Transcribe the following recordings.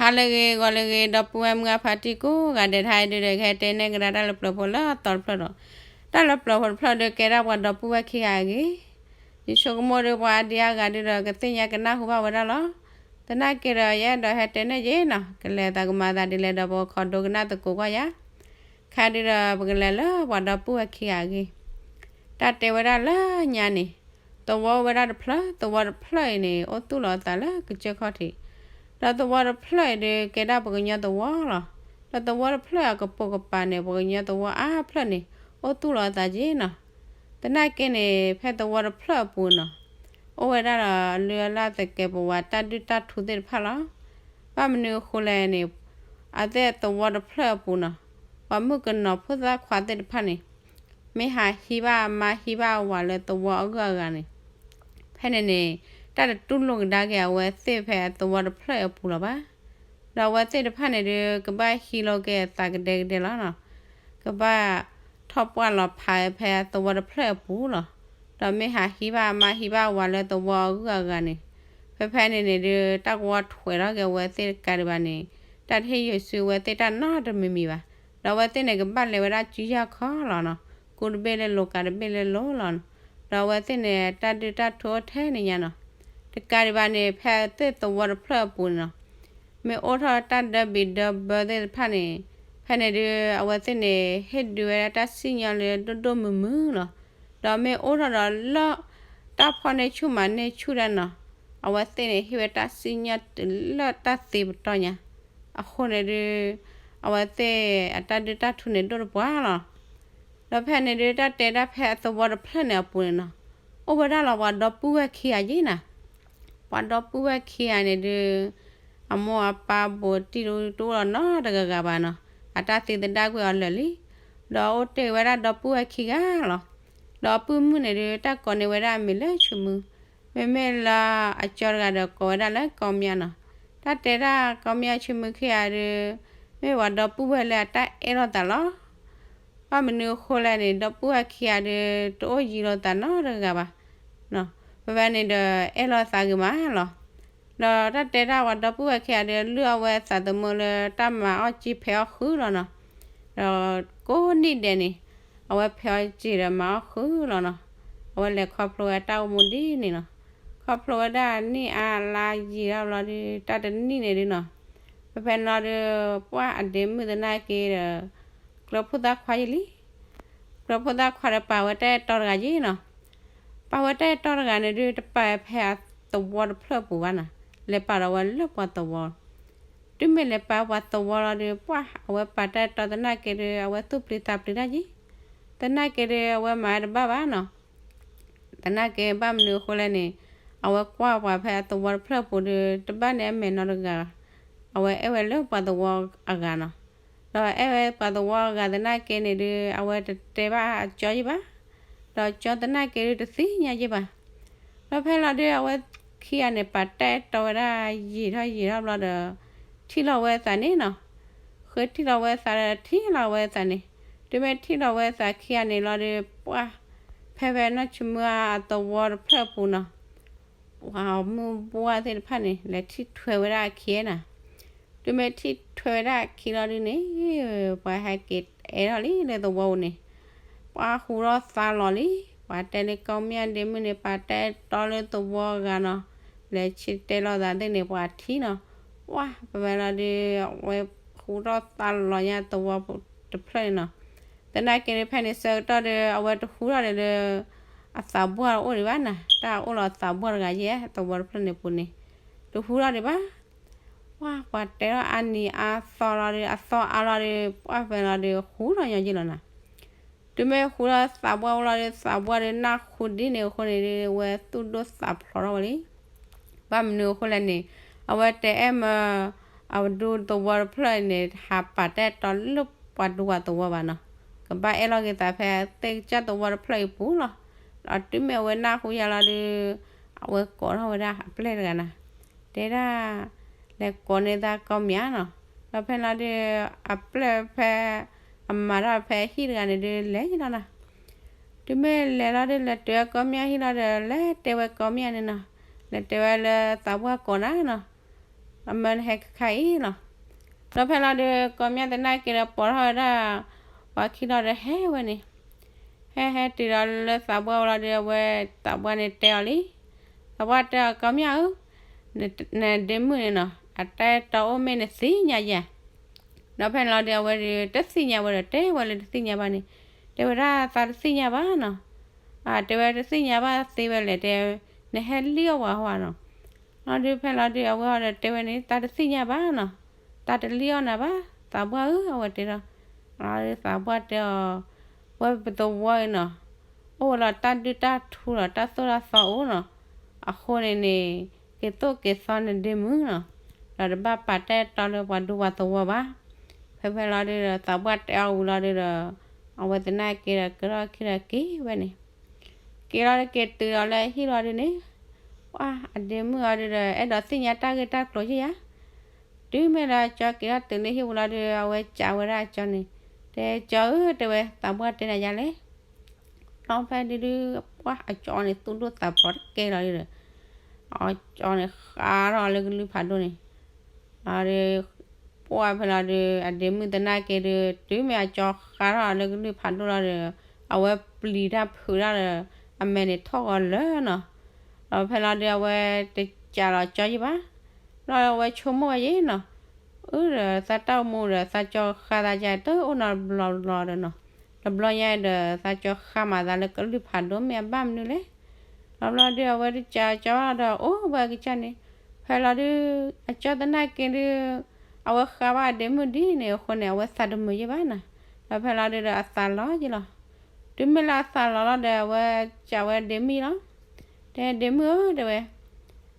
ဟါလၢအဂ့ၤ ဂီၤလၢအဂ့ၤ ဒီပုၢ်ဝဲၢ်မုၢ်အဖါတံၢ်ကိးဂၤဒဲး တဟါအံၤဒုဒီး ကဟဲတဲနဲၣ်ကဒါတၢ်လၢပျၢၤဖိလၢအသီတဖျၢၣ်ဒီး တၢ်လၢပျၢၤဖိတဖျၢၣ်ဒုးကဲဒၣ်ပှၤဒီပုၢ်ဝဲၢ်ခံဂၤအဂ့ၢ်. ယဆိကမိၣ်ဒုးပှၤအါဒံအါဂၤဒုဒီး ကသ့ၣ်ညါကနၢ်ဟူဘၣ်ဝဲဒၣ်လီၤ. သနာ်က့ဒီး ယအဲၣ်ဒိးဟဲတဲနဲၣ်ယ့ၣ်နီၤ ကလဲၤသးကမၤသးဒ်လဲၣ်ဒီး ပကခိးဒိကနၣ်သကိးကွၢ်ယၤ. ခါဒုဒီး ပကလဲၤလၢပှၤဒီပုၢ်ဝဲၢ်ခံဂၤအဂ့ၢ်. တၢ်တဲဝဲဒၣ်လၢညါန့ၣ် သဝီအိၣ်ဝဲဒၣ်တဖျၢၣ်, သဝီတဖျၢၣ်အံၤန့ၣ် အိၣ်သူၣ်လီၤအသးလၢကစၢၢ်ခီၣ်ထံး, ဒီးသဝီတဖျၢၣ်အံၤဒုး ကဲဒၣ်ပှၤကညီသဝီလီၤ. ဒီးသဝီတဖျၢၣ်အကပိာ်ကပၤန့ၣ် ပှၤကညီသဝီအါဖျၢၣ်န့ၣ် အိၣ်သူၣ်လီၤအသးက့နီၤ. သနာ်က့န့ၣ် ဖဲသဝီတဖျၢၣ်အပူၤနီၤ အိၣ်ဝဲဒၣ်ဒီးအလုၢ်အလၢ်သကဲးပဝးတၢ်ဒုၣ်တၢ်ထူသ့ၣ်တဖၣ်လီၤ. ဘၣ်မနုၤအဃိလဲၣ်န့ၣ် အသ့ၣ်သဝီတဖျၢၣ်အပူၤနီၤ ပှၤမုၣ်ကနီၤဖိသၣ်ခွါသ့ၣ်တဖၣ်န့ၣ် မ့ၢ်ဟးဟံးဘၣ်အမါဟံးဘၣ်အဝၤလၢသဝီအဂုၤအဂၤန့ၣ် ဖဲန့ၣ်န့ၣ် တၢ်တတူၢ်လိာ်ကဒါက့ၤအဝဲသ့ၣ်ဖဲအသဝီတဖျၢၣ်အပူၤလီၤဘၣ်. ဒီးအဝဲသ့ၣ်တဖၣ်န့ၣ်ဒုး ကဘၣ်ဟံးလိာ်က့ၤအသးကဒဲကဒဲလီၤနီၤ. ကဘၣ်ထီၣ်ပှၢ်လီၤဖးဖဲအသဝီတဖျၢၣ်အပူၤလီၤ. ဒီးမ့ၢ်ဟးဟံးဘၣ်အမါဟံးဘၣ်အဝၤလၢသဝီအဂုၤအဂၤန့ၣ် ဖဲဖဲန့ၣ်န့ၣ်ဒုး တၢ်ကဝီထွဲးထီၣ်က့ၤအဝဲသ့ၣ်တကးဒံးဘၣ်န့ၣ် တၢ်တဟ့ၣ်ယုာ်စုအဝဲသ့ၣ်တၢ်နီတမံၤမံၤဘၣ်. ဒီးအဝဲသ့ၣ်န့ၣ် ကဘၣ်လဲၤဝဲဒၣ်စုယၢ်ခီလီၤနီၤ. ကူတဘ့ၣ်လၢလိၤ ကၤတဘ့ၣ်လၢလိၤလီၤနီၤ. ဒီးအဝဲသ့ၣ်န့ၣ် တၢ်ဒုၣ်တၢ်ထူအိၣ်ထဲန့ၣ်ညါနီၤ. တကးဒံးဘၣ်န့ၣ် ဖဲအသ့ၣ်သဝီတဖျၢၣ်အပူၤန့ၣ်နီၤ မ့ၢ်အိၣ်ထီၣ်တၢ်ဒၢဘံးဒၢဘၢသ့ၣ်တဖၣ်န့ၣ် ဖဲန့ၣ်ဒုး အဝဲသ့ၣ်န့ၣ် ဟ့ၣ်ဒုးဝဲဒၣ်တၢ်စံၣ်ညီၣ်လၢဒိၣ်ဒိၣ်မုၢ်မုၢ်လီၤ. ဒီးမ့ၢ်အိၣ်ထီၣ်ဒီးလၢ တၢ်ဖီၣ်န့ၢ်ဆူၣ်မၤန့ၢ်ဆူၣ်ဒၣ်နီၤ အဝဲသ့ၣ်န့ၣ် ဟ့ၣ်ဝဲတၢ်စံၣ်ညီၣ်တုၤလၢတၢ်သ့ပတီၢ်ညါ. အဃိန့ၣ်ဒုး အဝဲသ့ၣ်အတၢ်ဒုၣ်တၢ်ထူန့ၣ်ဒိၣ်တပှၢ်လီၤ. ဒီးဖဲန့ၣ်ဒုး တၢ်တဲဒၣ်ဖဲအသဝီတဖျၢၣ်န့ၣ်အပူၤန့ၣ်နီၤ အိၣ်ဝဲဒၣ်လီၤပှၤဒီပုၢ်ဝဲၢ်ခံဂၤယ့ၣ်နၤ. ပှၤဒီပုၢ်ဝဲၢ်ခံဂၤန့ၣ်ဒုး အမိၢ်အပၢ်ဘူးတံၢ်တအိၣ်လီၤနီတဂၤဂၤဘၣ်နီၤ. အတၢ်သံသဒၣ်ကွံာ်အီၤလၢာ်လံ. ဒီးအိၣ်တ့ၢ်ဝဲဒၣ်ဒီပုၢ်ဝဲၢ်ခံဂၤလီၤ. ဒီးအပုၢ်မုၣ်န့ၣ်ဒုး တၢ်ကိးန့ၢ်ဝဲဒၣ်အမံၤလၢဆူမုၢ်, မ့မ့ၢ်လၢအကၠီတဂၤဒီးကိးဝဲဒၣ်လၢကီမၠၣ်နီၤ. တၢ်တဲဒၣ်ကီမၠၣ်ဆူမုၢ်ခံဂၤဒုး မ့ၢ်ပှၤဒီပုၢ်ဝဲၢ်လၢအတၢ်အဲၣ်လိာ်သးလီၤ. ဘၣ်မနုၤအဃိလဲၣ်န့ၣ် ဒီပုၢ်ဝဲၢ်ခံဂၤဒုး တအိၣ်ယံၤလိာ်သးနီတဂၤဘၣ်. ဖဲဖဲန့ၣ်ဒီး အဲၣ်လိာ်သးဂ့ၤမးလီၤ. ဒီးတၢ်တဲဒၣ်ပှၤဒီပုၢ်ဝဲၢ်ခံဂၤဒုး လုၢ်အီၣ်ဝဲသးသမူလၢတၢ်မၤအီၣ်က့ၤဖဲးအီၣ်ဃုာ်လီၤနီၤ. ဒီးကိးနံၣ်ဒဲးန့ၣ် အဝဲဖဲးအီၣ်က့ၤဒီးမၤအီၣ်ဃုာ်လီၤနီၤ. အဝဲလဲၤခီဖျိဝဲတၢ်အိၣ်မူဒ်န့ၣ်လီၤ. ခီဖျိဝဲဒၣ်နံၣ်အါလါယံာ်ထီၣ်ဘျီဒီး တၢ်တနံၣ်န့ၣ်ဒုးနီၤ ဖဲဖဲန့ၣ်လီၤဒီး ပှၢ်အဒ့မုၣ်သနာ်က့ဒီး ကျၢၤဖိသၣ်ခွါယံာ်လံ. ကျၢၤဖိသၣ်ခွါဒီးပာ်ဝဲတၢ်အဲၣ်တီတဂၤယ့ၣ်နီၤ. ပာ်ဝဲတၢ်အဲၣ်တီတဂၤန့ၣ်ဒုး တပာ်ဖဲအသဝီတဖျၢၣ်အပူၤဘၣ်နီၤ, လဲၤပာ်ဒီးဝဲလၢပှၤသဝီ. တုၤမ့ၢ်လဲၤပာ်ပှၤသဝီလီၤဒီး ပှၢ်အဝဲပာ်တၢ်အဲၣ်တီသနာ်က့ဒီး အဝဲသူၣ်ပျံၤသးပျံၤတၢ်ယံာ်, သနာ်က့ဒီး အဝဲမၤဝဲတဘၣ်ဘၣ်နီၤ. သနာ်က့ဘၣ်မနုၤအဃိလဲၣ်န့ၣ် အဝဲကွၢ်ပှၤဖဲအသဝီတဖျၢၣ်အပူၤဒီး တဘၣ်န့ၣ်အမဲာ်နီတဂၤ, အဝဲအဲၣ်ဝဲလၢပှၤသဝီအဂၤနီၤ. ဒီးအဲၣ်ဝဲပှၤသဝီအဂၤသနာ်က့န့ၣ်ဒုး အဝဲတတဲဘၣ်အကၠီယံာ်ဘၣ်, ဒီးကၠီသနာ်က့ဒုးတသ့ၣ်ညါယံာ်ဘၣ်. ဒီးဖဲလီၤဒုး အဝဲခံဂၤန့ၣ် ပာ်တၢ်အဲၣ်တီဝဲဒၣ်ယံာ်ထီၣ်ယံာ်ထီၣ်ဘျီဒီး ထံၣ်လီၤဝဲသးန့ၣ်နီၤ. ဃုထံၣ်လီၤဝဲသးဒီးထံၣ်လီၤဝဲသးန့ၣ်, တုၤမ့ၢ်ထံၣ်လီၤဝဲသးခံဂၤန့ၣ်လီၤဒီး ပှၢ် ဖဲဖဲနီၢ်ဆိမုၢ်အသဝီတဖျၢၣ်အပူၤနီၤ ပှၤမုၢ်ဘှၢ်သ့ၣ်တဖၣ်န့ၣ် လဲၤထံၣ်ထွဲဝဲဒၣ်အခံနီၤ. တုၤမ့ၢ်ထံၣ်ထွဲဝဲဒၣ်အခံလီၤဒုးန့ၣ် ပှၤဟဲက့ၤအဲၣ်ထီၣ်လံလၢသဝီပူၤန့ၣ်, ပှၤဟူထီၣ်သါလီၤလံ. ပှၤတဲလၢကီမၠၣ်ဒ့မုၣ်န့ၣ် ပာ်တၢ်အဲၣ်တီလၢသဝီအဂၤနီၤ, လဲၤဆံတဲလိာ်သးသ့ၣ်န့ၣ် ပှၤထံၣ်နီၤ. ပှၢ်ဖဲဖဲလီၤဒုး အဝဲဟူထီၣ်သါလီၤညါသဝီတဖျၢၣ်န့ၣ်နီၤ. သနာ်က့ဒုးဖဲန့ၣ်ဆၢကတီၢ်ဒီး အဝဲတဟူထီၣ်ဒီးလၢ အသးပှၢ်အိၣ်ဒံးဘၣ်နီၤ, တၢ်အိၣ်လီၤသးပှၢ်တဂၤယဲၢ် သဝီတဖျၢၣ်န့ၣ်ပူၤန့ၣ် တဟူထီၣ်ဒံးဘၣ်. ပှၢ်ပှၤတဲထီၣ်အါနံၤအါသီလီၤဒီး အသီအါလီၤဒီး ပှၢ်ဖဲလီၤဒီး ဟူထီၣ်ညီယံာ်လီၤနီၤ. တုၤမ့ၢ်ဟူထီၣ်သးပှၢ်အိၣ်လီၤဒီး သးပှၢ်ဒီးနၢ်ဟူဒ်န့ၣ်အဃိန့ၣ်ဒီး အဝဲသူၣ်ဒိၣ်သးဖျိးထီၣ်ဝဲလံ. ဘၣ်မနုၤအဃိလဲၣ်န့ၣ် အဝဲတအဲၣ်မၢ အဝဲဒူသဝီတဖျၢၣ်န့ၣ် ဟးပာ်တၢ်အဲၣ်တီလၢပှၤဒူပှၤသဝီဘၣ်နီၤ, ကဘၣ်အဲၣ်လီၤက့ၤသးဖဲသ့ၣ်ကစၢ်သဝီတဖျၢၣ်အံၤပူၤလီၤ. ဒီးတုၤမ့ၢ်အဝဲနၢ်ဟူယၤလီၤဒီး အဝဲကိးထီၣ်ဝဲဒၣ်အပျဲၢ်တဂၤနီၤ, တဲဒၣ် လဲၤကိးန့ၢ်သးကီမၠၣ်နီၤ. ဒီးဖဲလီၤဒုး အပျဲၢ်ဖဲ အမၤတၢ်ဖဲဟံၣ်တဂၤန့ၣ်ဒုး လဲၤယံၤလီၤနီၤ. တုၤမ့ၢ်လဲၤလီၤဒုး လဲၤတုၤဝဲကီမၠၣ်ဟံၣ်လီၤဒီး လဲၤတဲဝဲကီမၠၣ်န့ၣ်နီၤ, လဲၤတဲဝဲလၢသးပှၢ်ကိးနၤနီၤ. အမၢနဟဲခါအံၤလီၤ. ဒီးဖဲလီၤဒုး ကီၢ်မၠၣ်သနာ်က့ဒီးပိာ်ထီၣ်ဝဲဒၣ် ပှၤခံလီၤဒီးဟဲဝဲန့ၣ်, ဟဲဟဲတုၤဒီးလၢသးပှၢ်ဝဲလီၤဒုး အဝဲသးပှၢ်န့ၣ်တဲအီၤလံ, သးပှၢ်တဲအီၤ ကီၢ်မၠၣ်ဧၢ, နဒ့မုၣ်န့ၣ်နီၤ အတၢ်အဲၣ်တီအိၣ်မ့ၢ်နသ့ၣ်ညါယၤ, ဒီးဖဲန့ၣ်လီၤဒုး အဝဲဒုးတသ့ၣ်ညါဝဲဒီး တဲဝဲလၢတသ့ၣ်ညါဘၣ်န့ၣ်, တဲဝဲဒၣ်သးတသ့ၣ်ညါဘၣ်နီၤ, တဲဝဲတသ့ၣ်ညါဘၣ်သ့ဝဲလဲၣ် တဲ, နဟဲလံၣ်အီၣ်ပှၤဟါနီၤ, လီၤဒုးဖဲလီၤဒုး အဝဲဟီဒီးတဲဝဲန့ၣ် သးတသ့ၣ်ညါဘၣ်နီၤ, သးတလံၣ်အီၣ်နၤဘၣ် သးပှၢ်ဧၢ အဝဲတဲဒီး, လီၤဒုးသးပှၢ်တဲအီၤ, ပဝဲပသဝီအံၤနီၤ, အိၣ်ဝဲလီၤတၢ်ဒုၣ်တၢ်ထူလီၤ တၢ်သိၣ်တၢ်သီအိၣ်နီၤ, အဃိန့ၣ်န့ၣ် က့ၤသိၣ်က့ၤသီနဒ့မုၣ်နီၤ, ဒီးတဘၣ်ပာ်တၢ်အဲၣ်တီလၢပှၤဒူပှၤသဝီဘၣ်. ဖဲဖဲလီၤဒုးဒီးသးပှၢ်တဲအီၤဝံၤလီၤဒုးဒီး, အဝဲသနာ်က့ဒီးကဒီၣ်ခံဒီးက့ၤဝဲန့ၣ်, က့ၤလီၤဒုးက့ၤတုၤဒီးလၢဟံၣ်လီၤဒုးန့ၣ်, ပှၢ်အဒ့မုၣ်အီၤဒုးဒီး အဲၣ်ဒိးသ့ၣ်ညါတၢ်ဂ့ၢ်တၢ်ကျိၤယဲၢ်ယၤ, တုၤမ့ၢ်လၢအကၠီက့ၤထီၣ်တုၤလၢဟံၣ်ဝံၤလီၤဒုး အဝဲကးဝဲဒၣ်အကၠီန့ၣ်, တဲကၠီဧၢ တဲဝဲ သးပှၢ်တဲနၤယါလဲၣ် ဒီးဖဲဒုးဒုး ပှၢ်အကၠီန့ၣ်သူၣ်ဒိၣ်သးဖျိးတကဲလီၤဒုးဒီး, အကၠီန့ၣ်ဃးထီၣ်လၢကလုၢ်ဖးဒိၣ်န့ၣ်, လီၤဒုး, ပှၢ်ဖဲလီၤဒုး အဒ့မုၣ်သနာ်က့ဒုး တုၤမ့ၢ်အကၠီဃးထီၣ်လၢကလုၢ်ဖးဒိၣ်လီၤဒီး, အဝဲပျံၤတၢ်ဖုးတၢ်ဒီး, အမဲာ်န့ၣ်ထီၣ်ဂီၤလၢာ်နီၤ, ဒီးဖဲလီၤဒုး အဝဲတကးလီၤကၠီယံၣ်ဘၣ်, ဒီးအဝဲဆိကမိၣ်ဝဲယံၤနီၤ အၢဒီးသးတၢ်အိၣ်မူဒီး သးကၠီဃးသးကတအိၣ်နီတဘျီဘျီဒီးနီၤ, တဘျီညါအံၤဒီး သးကၠီဃးမးသးလၢကလုၢ်ဖးဒိၣ်မ့ၢ်အဘၣ်မနုၤလဲၣ်, ဒီးဘျီဒုး အဝဲတကးကၠီဒီးအိၣ်ဝဲကစၢ်န့ၣ်, ဖဲလီၤဒုး အကၠီသနာ်က့ဒုး, အဝဲဃးဘၣ်အဒ့မုၣ်ဒ်န့ၣ်အဃိန့ၣ် အဝဲသးတမုာ်ယံၣ်ဘၣ်နီၤ, ဒီးဖဲလီၤဒုးဒီးအသးလီၤယံၤလီၤ, တုၤမ့ၢ်လၢအသးလီၤလီၤဒီး အဝဲကးဝဲဒ့မုၣ်လီၤ တဲဒ့မုၣ်ဧၢ တဲဝဲ,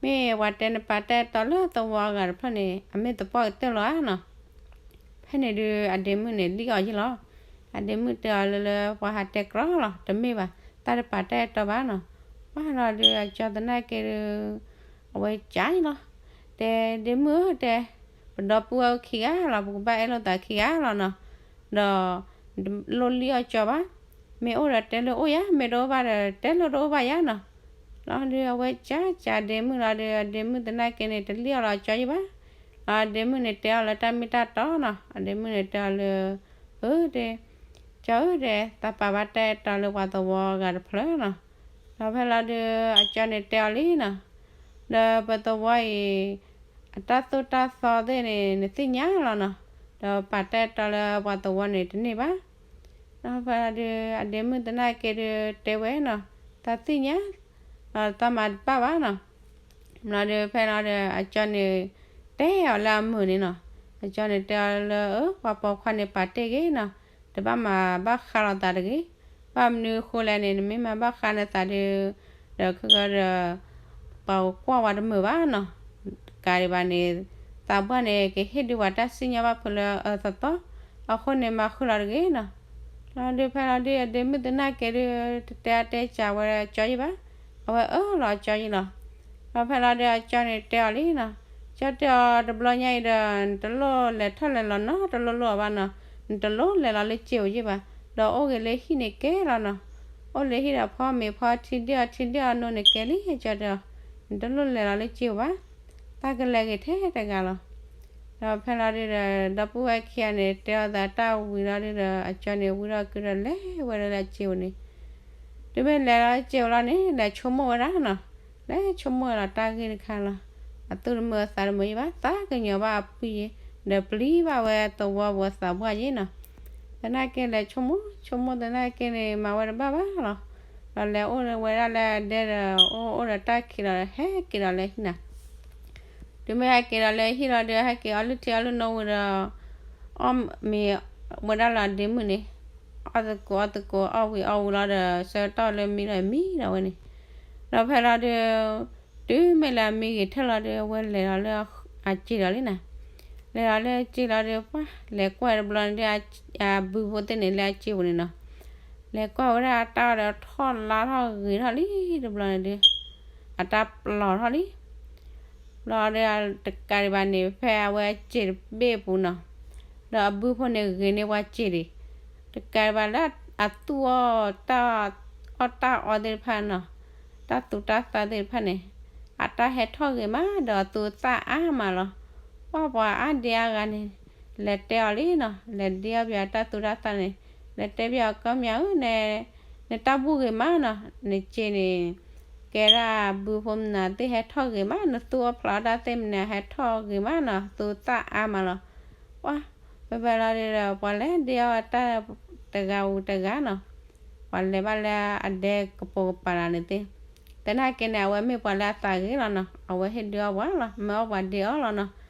မ့ၢ်ပှၤတဲနပာ်တၢ်အဲၣ်တီလၢသဝီအဂၤတဖျၢၣ်န့ၣ် အမ့ၢ်သပှၢ်ကတၢၢ်လီၤဧါနီၤ, ဖဲန့ၣ်ဒုး အဒ့မုၣ်န့ၣ်လံၣ်အီၤယံၤလီၤ, အဒ့မုၣ်တဲအီၤလၢလၢပှၤဟးတဲကြီလီၤ တမ့ၢ်ဘၣ်, တၢ်တပာ်တၢ်အဲၣ်တီဘၣ်နီၤ, ပှၢ်လီၤဒုး အကၠီသနာ်က့ဒုး, အဝဲကးယံၤလီၤ, တဲဒ့မုၣ်ဧၢ တဲ, ပဒီပုၢ်ဝဲၢ်အိၣ်ခံဂၤလီၤ ပကဘၣ်အဲၣ်လိာ်သးခံဂၤလီၤနီၤ, ဒီး လိၣ်လံၣ်အီၣ်ကၠီဘၣ်, မ့ၢ်အိၣ်ဒီးတဲလိာ်အိၣ်ယၤ မ့ၢ်တအိၣ်ဘၣ်ဒီး တဲလိာ်တအိၣ်ဘၣ်ယၤနီၤ, လီၤဒုး အဝဲကးကးဒ့မုၣ်လီၤဒုး အဒ့မုၣ်သနာ်က့န့ၣ်တလံၣ်အီၤလီၤကၠီယံၤဘၣ်, လီၤဒ့မုၣ်န့ၣ်တဲအီၤလၢတၢ်မ့ၢ်တၢ်တီနီၤ အဒ့မုၣ်န့ၣ်တဲအီၤလၢ, အၢ တဲ, ကၠီဧၢ တဲ သးပာ်ဘၣ်တၢ်အဲၣ်တီလၢပှၤသဝီအဂၤတဖျၢၣ်နီၤ, ဒီးဖဲလီၤဒုး အကၠီန့ၣ်တဲအီၤလံနီၤ, ဒီးပသဝီအံၤ အတၢ်သိၣ်တၢ်သီသ့ၣ်န့ၣ် နသ့ၣ်ညါလီၤနီၤ, ဒီးပာ်တၢ်အဲၣ်တီလၢပှၤသဝီန့ၣ်တန့ၢ်ဘၣ်, ဒီးဖဲလီၤဒုး အဒ့မုၣ်သနာ်က့ဒုးတဲဝဲနီၤ, သးသ့ၣ်ညါ, ဒီးသးမၤတဘၣ်ဘၣ်နီၤ, ဘျီဒုးဖဲလီၤဒီး အကၠီန့ၣ် တဲအီၤလၢအမုာ်န့ၣ်နီၤ, အကၠီန့ၣ်တဲအီၤလၢ အၢ ပှၤပိာ်ခွါန့ၣ်ပာ်တ့ၢ်ဂ့ၤနီၤ, တဘၣ်မၤဘၣ်ဃးလိာ်သးတဂ့ၤ, ဘၣ်မနုၤအဃိလဲၣ်န့ၣ် နမ့ၢ်မၤဘၣ်ဃးနသးဒုး ဒီးခဲကဒီး ပှၤကကွၢ်ဝဲတမုာ်ဘၣ်နီၤ, တကးဒံးဘၣ်န့ၣ် သးပှၢ်န့ၣ် ကဟ့ၣ်ဒုးပှၤတၢ်စံၣ်ညီၣ်ဘၣ်ဖုးလၢအအၢသီသီ, အဃိန့ၣ် မၤဃုာ်လီၤတဂ့ၤနီၤ, လီၤဒုးဖဲလီၤဒုး အဒ့မုၣ်သနာ်က့ဒုး တတဲအတဲကးဝဲကၠီယံၤဘၣ်, အဝဲအၢၣ်လီၤကၠီယံၤလီၤ, ဒီးဖဲလီၤဒုး အကၠီန့ၣ်တဲအီၤလံနီၤ, ကၠီတဲအီၤ တဘျီညါအံၤဒီး နတလိၣ်လဲၤထီၣ်လဲၤလီၤနီတလိၣ်လိၣ်အီၤဘၣ်နီၤ, နတလိၣ်လဲၤလီၤလၢစ့ဧိၤယံၤဘၣ်, ဒီးအိၣ်ဂ့ၤလၢဟံၣ်န့ၣ်ကဲလီၤနီၤ, အိၣ်လၢဟံၣ်ဒီးဖီမ့ၤဖီထံ ဒ့ၣ်အီၤထံဒ့ၣ်အီၤနိန့ၣ်ကဲလံ ကၠီတဲအီၤ, နတလိၣ်လဲၤလီၤလၢစ့ဧိၤဘၣ်, သးကလဲၤဂ့ၤထဲတဂၤလီၤ, ဒီးဖဲလီၤဒုးဒီး ဒီပုၢ်ဝဲၢ်ခံဂၤန့ၣ် တဲအီၤသးတၢ်ဝံၤလီၤဒုးဒီး အကၠီန့ၣ် ဝံထီၣ်ကုဒီးလဲၤဝဲဒၣ်လၢစ့ဧိၤန့ၣ်, တုၤမ့ၢ်လဲၤလီၤလၢစ့ဧိၤလီၤန့ၣ် လဲၤဆိကမိၣ်ဝဲဒၣ်နီၤ, လဲၤဆိကမိၣ်ဝဲလီၤတၢ်ဂ့ၢ်တခါလီၤ, အသူၣ်တမုာ်အသးတမုာ်ယံၤဘၣ် သးကညီၤဘၣ်အပုၢ်ယံၤ, ဒီးပျံၤဘၣ်ဝဲသဝီပူၤသးပှၢ်ယံၤနီၤ, သနာ်က့လဲၤဆိကမိၣ်ဆိကမိၣ်သနာ်က့န့ၣ် မၤဝဲတဘၣ်ဘၣ်လီၤ, ဒီးလဲၤအိၣ်ဝဲဒၣ်လၢအဒဲဒီး အိၣ်အိၣ်ဒီးတၢ်ခံးလီၤဒီး ဟဲက့ၤဒီးလၢဟံၣ်နီၤ တုၤမ့ၢ်ဟဲက့ၤဒီးလၢဟံၣ်လီၤဒီး ဟဲက့ၤအီလုၢ်ထံအီလုၢ်နိဝံၤဒီး အီၣ်မ့ၤဝဲဒၣ်လၢအဒ့မုၣ်န့ၣ်, အီၣ်သကိးအီၣ်သကိး အီၣ်ဝံၤအီၣ်ဝံၤလီၤဒီး ဆၢကတီၢ်လၢမံလီၤမံဒီးဝဲန့ၣ်, ဒီးဖဲလီၤဒုး တုၤမ့ၢ်လၢအမံဂ့ၤထၢၣ်လီၤဒီး အဝဲလဲၤလီၤလၢအစ့ဒီးလံနီၤ, လဲၤလီၤလၢအစ့လီၤဒီး ပှၤလဲၤကွၢ်တဘျီန့ၣ်ဒီး အဘုဖိသ့ၣ်န့ၣ်လၢအစ့ပူၤန့ၣ်နီၤ, လဲၤကွၢ်ဝဲဒၣ်အတၢ်အီၣ်ဒီးထီၣ်လါထီၣ်ဂ့ၤထီၣ်လံ တဘျီန့ၣ်ဒီး အတၢ်ပျီၤထီၣ်လံ ဘျီဒီးတကးဒံးဘၣ်န့ၣ် ဖဲအဝဲအစ့တဘ့ၣ်အပူၤနီၤ, ဒီးအဘုဖိန့ၣ်ဂ့ၤန့ၢ်ပှၤစ့ဒံး, တကးဒံးဘၣ်လၢအသူၣ်အီၣ်တၢ်အီၣ်တၢ်အီသ့ၣ်တဖၣ်နီၤ, တၢ်သူတၢ်သၣ်သ့ၣ်တဖၣ်န့ၣ် အတၢ်ဟဲထီၣ်ဂ့ၤမး ဒီးအသူသၣ်အါမးလီၤ. ပှၢ်ပှၤအါဒ့အါဂၤန့ၣ် လဲၤတဲအီၤလံနီၤ, လဲၤဒ့အီၣ်ပယီၤတၢ်သူတၢ်သၣ်န့ၣ်, လဲၤတဲပယီၤ ကီၢ်မၠၢ်ဧၢ, နတၢ်ဘူၣ်ဂ့ၤမးနီၤ, နစ့န့ၣ် ကဲဒၣ်ဘုဖိမနုၤသ့ၣ်ဟဲထီၣ်ဂ့ၤမး, နသူအီၣ်ဖျးအီၣ်တၢ်သ့ၣ်မနုၤဟဲထီၣ်ဂ့ၤမးနီၤ, သူသၣ်အါမးလီၤ. ပှၢ် ဖဲဖဲလီၤဒုးဒီး ပှၤလဲၤဒ့အီၣ်တၢ်တဂၤဝံၤတဂၤနီၤ, ပှၤလဲၤဘၣ်လၢအဒဲကပိာ်ကပၤလၢ်န့ၣ်သ့ၣ်, သနာ်က့န့ၣ် အဝဲမ့ၢ်ပှၤလၢအသးဂ့ၤလီၤနီၤ, အဝဲဟ့ၣ်ဒုးအီၣ်ပှၤလီၤ, မ့ၢ်အီၣ်ပှၤဒ့အီၣ်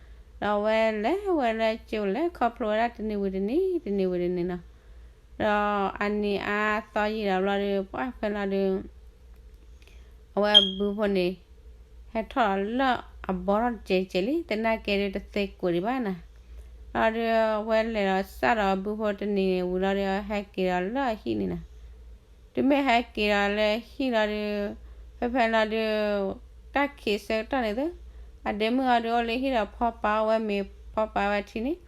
လီၤနီၤ. ဒီးအဝဲလဲၤဝဲလၢကၠိလဲၤခီဖျိဝဲဒၣ်တနံၤဝံၤတနံၤ တနံၤဝံၤတနံၤနီၤ. ဒီးအနံၤအါသီယံာ်ဒီးဘျီဒုး ပှၢ်ဖဲလီၤဒုး အဝဲဘုဖိန့ၣ် ဟဲထီၣ်လၢအဘီထီၣ်တစဲးစဲးလံ, သနာ်က့ဒုးတသ့ကွံာ်ဒံးဘၣ်နီၤ. လီၤဒုး အဝဲလဲၤဒီးစၢ်ဒီးဘုဖိတနံၤန့ၣ်ဝံၤလီၤဒုး ဟဲက့ၤဒီးလၢအဟံၣ်န့ၣ်နီၤ. တုၤမ့ၢ်ဟဲက့ၤဒီးလၢဟံၣ်လီၤဒုး ဖဲဖဲလီၤဒုး တၢ်ခံးဆၢကတီၢ်န့ၣ်သ့ၣ်, အဒ့မုၣ်အီၤဒုးအိၣ်လၢဟံၣ်ဒီးဖီပာ်အီၣ်ဝဲမ့ၤ ဖီပာ်ဝဲထံန့ၣ်,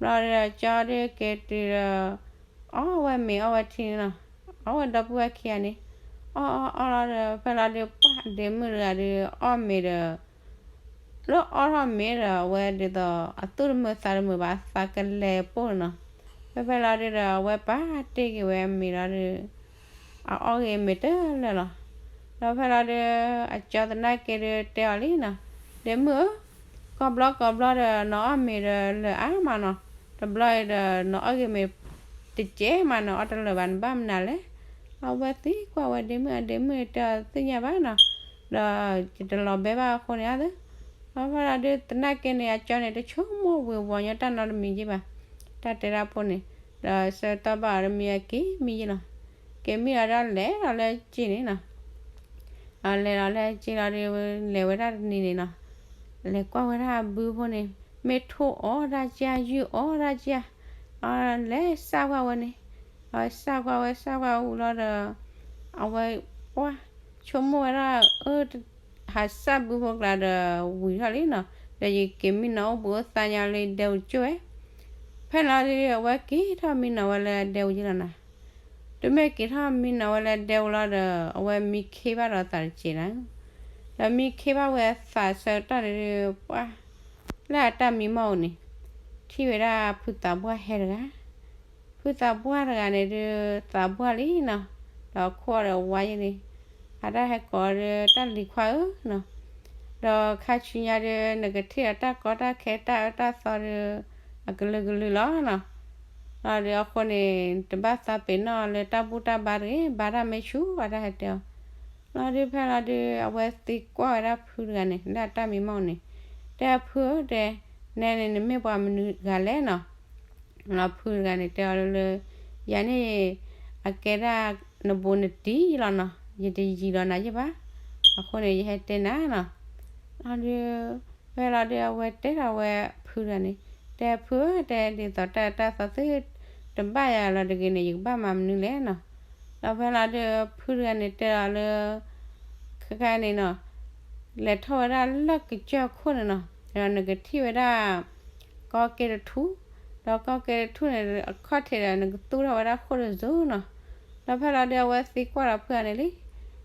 ဘျီဒီးကၠီဒုးက့ၤတုၤဒီး အီၣ်ဝဲမ့ၤအီၣ်ဝဲထံန့ၣ်နီၤ, အီၣ်ဝဲဒီပုၢ်ဝဲၢ်ခံဂၤန့ၣ်, အီၣ်အီၣ်အီၣ်လီၤဒီး ဖဲလီၤဒုး ပှၢ်ဒ့မုၣ်တဂၤဒုး အီၣ်မ့ၤဒီး လၢအီၣ်ထီၣ်မ့ၤဒီး အဝဲဒ်သိးအသူၣ်တမုာ်သးတမုာ်ဘၣ် အသးကလဲၤပိၢ်န့ၣ်နီၤ. ဖဲဖဲလီၤဒုးဒီး အဝဲပာ်တ့ၢ်က့ၤဝဲမ့ၤလီၤဒုး အအီၣ်ဂ့ၤမ့ၤတလၢာ်လီၤ. ဒီးဖဲလီၤဒုး အကၠီသနာ်က့ဒုးတဲအီၤလံနီၤ, ဒ့မုၣ်ဧၢ, ကိးဘျီကိးဘျီဒီး နအီၣ်မ့ၤဒီးလၢာ်အါမးနီၤ, တဘျီအံၤဒီး နအီၣ်ဂ့ၤမ့ၤတစဲးမးနီၤ, အီၣ်တလၢာ်ဘၣ် နဘၣ်မနုၤလဲၣ်. အဝဲသံကွၢ်ဝဲဒ့မုၣ် အဒ့မုၣ်တဲအီၤသ့ၣ်ညါဘၣ်နီၤ, ဒီးယတလီၤဘဲဘၣ်အဃိန့ၣ်ဧါသ့. ဒီးဖဲလီၤဒုးသနာ်က့န့ၣ် အကၠီန့ၣ် တဆိကမိၣ်ဝံၤဝီၤညီတၢ်နီတမံၤယ့ၢ်ဘၣ်, တၢ်တဲတၢ်ဖိန့ၣ်, ဒီးဆၢကတီၢ်ဘၣ်အီၤတမံၤအက့ၤမံယ့ၢ်လီၤ. က့ၤမံလီၤဒီးလဲၤဒီးလၢက့န့ၣ်နီၤ အလဲၤဒီးလၢက့လီၤဒုး လဲၤဝဲဒၣ်တနံၤန့ၣ်နီၤ, လဲၤကွၢ်ဝဲဒၣ်ဘုဖိန့ၣ် မ့ၢ်ထိၣ်အီၣ်ဒၣ်ကၠၢ် ယုၢ်အီၣ်ဒၣ်ကၠၢ်, အလဲၤစၢ်ကွၢ်ဝဲန့ၣ်, အဝဲစၢ်ကွၢ်ဝဲစၢ်ကွၢ်ဝံၤလီၤဒီး အဝဲပှၢ် ဆိကမိၣ်ဝဲဒၣ် အၢ ဟးစၢ်ဘုဖိကျါဒီးဝံၤထီၣ်လံနီၤ, ဒီးယက့ၤမံနီၤအိၣ်ဘှံးအိၣ်သါညါလၢဒဲဝံၤကၠိဝဲ. ဖဲလီၤဒုး အဝဲက့ၤထီၣ်မံနီၤဝဲလၢဒဲဝံၤယ့ၢ်လီၤနီၤ. တုၤမ့ၢ်က့ၤထီၣ်မံနီၤဝဲလၢဒဲဝံၤလီၤဒီး အဝဲမံခ့ဘၣ်ဒီးသးတစဲးနီၤ, ဒီးမံခ့ဘၣ်ဝဲသးဆၢကတီၢ်န့ၣ်ဒုး ပှၢ် လၢအတၢ်မံမီၢ်အိၣ်န့ၣ် ထံၣ်ဝဲဒၣ်ဖုသးပှၢ်ဟဲတဂၤ, ဖုသးပှၢ်တဂၤန့ၣ်ဒုး သးပှၢ်လံနီၤ, ဒီးခိၣ်အီၤဒီးဝါယဲန့ၣ်, အတၢ်ဟဲကိးဒုး တၢ်လံၤခွါဧၢနီၤ, ဒီးခါဆူညါဒုး နကထံၣ်ဒီးတၢ်ကီတၢ်ခဲတၢ်အၢတၢ်သီဒုး အကလုာ်ကလုာ်လီၤနီၤ. လီၤဒုးအဃိန့ၣ် တဘၣ်သးပ့ၤနီၣ်လၢတၢ်ဘူၣ်တၢ်ဘါတဂ့ၤ, ဘါတၢ်မ့ၢ်ဆူၣ် အတၢ်ဟဲတဲအီၤ. လီၤဒုးဖဲလီၤဒုး အဝဲသံကွၢ်ဝဲဒၣ်ဖုတဂၤန့ၣ် လၢအတၢ်မံမီၢ်န့ၣ်, တဲဖုဧၢတဲ, နဲန့ၣ် နမ့ၢ်ပှၤမနုၤတဂၤလဲၣ်နီၤ. လီၤဖုတဂၤန့ၣ်တဲအီၤလၢ ယၤန့ၣ် အကဲဒၣ်နဘူးနတံၢ်လီၤနီၤ, ယတယံၤဒီးနၤယ့ၢ်ဘၣ်, အဃိန့ၣ် ယဟဲတဲနၤနီၤ. လီၤဒုး ဖဲလီၤဒုး အဝဲတဲထီၣ်ဝဲဖုတဂၤန့ၣ်, တဲဖုဧၢတဲ, ဒ်သိးတၢ်အၢတၢ်သီသု တဘၣ်ယၤလီၤတဂ့ၤန့ၣ် ယကဘၣ်မၤမနုၤလဲၣ်နီၤ. ဒီးဖဲလီၤဒုး ဖုတဂၤန့ၣ်တဲအီၤလၢ ခဲခါန့ၣ်နီၤ လဲၤထီၣ်ဝဲဒၣ်လၢကစၢၢ်ခိၣ်န့ၣ်နီၤ, ဒီးနကထံၣ်ဝဲဒၣ် ကီၢ်ကဲတထူၣ်, ဒီးကီၢ်ကဲတထူၣ်န့ၣ် အခီၣ်ထံးဒီး နကသူၣ်ထီၣ်ဝဲဒၣ်ခိၣ်တစိၤနီၤ. ဒီးဖဲလီၤဒုး အဝဲသံကွၢ်ဒီးဖုတဂၤန့ၣ်လံ,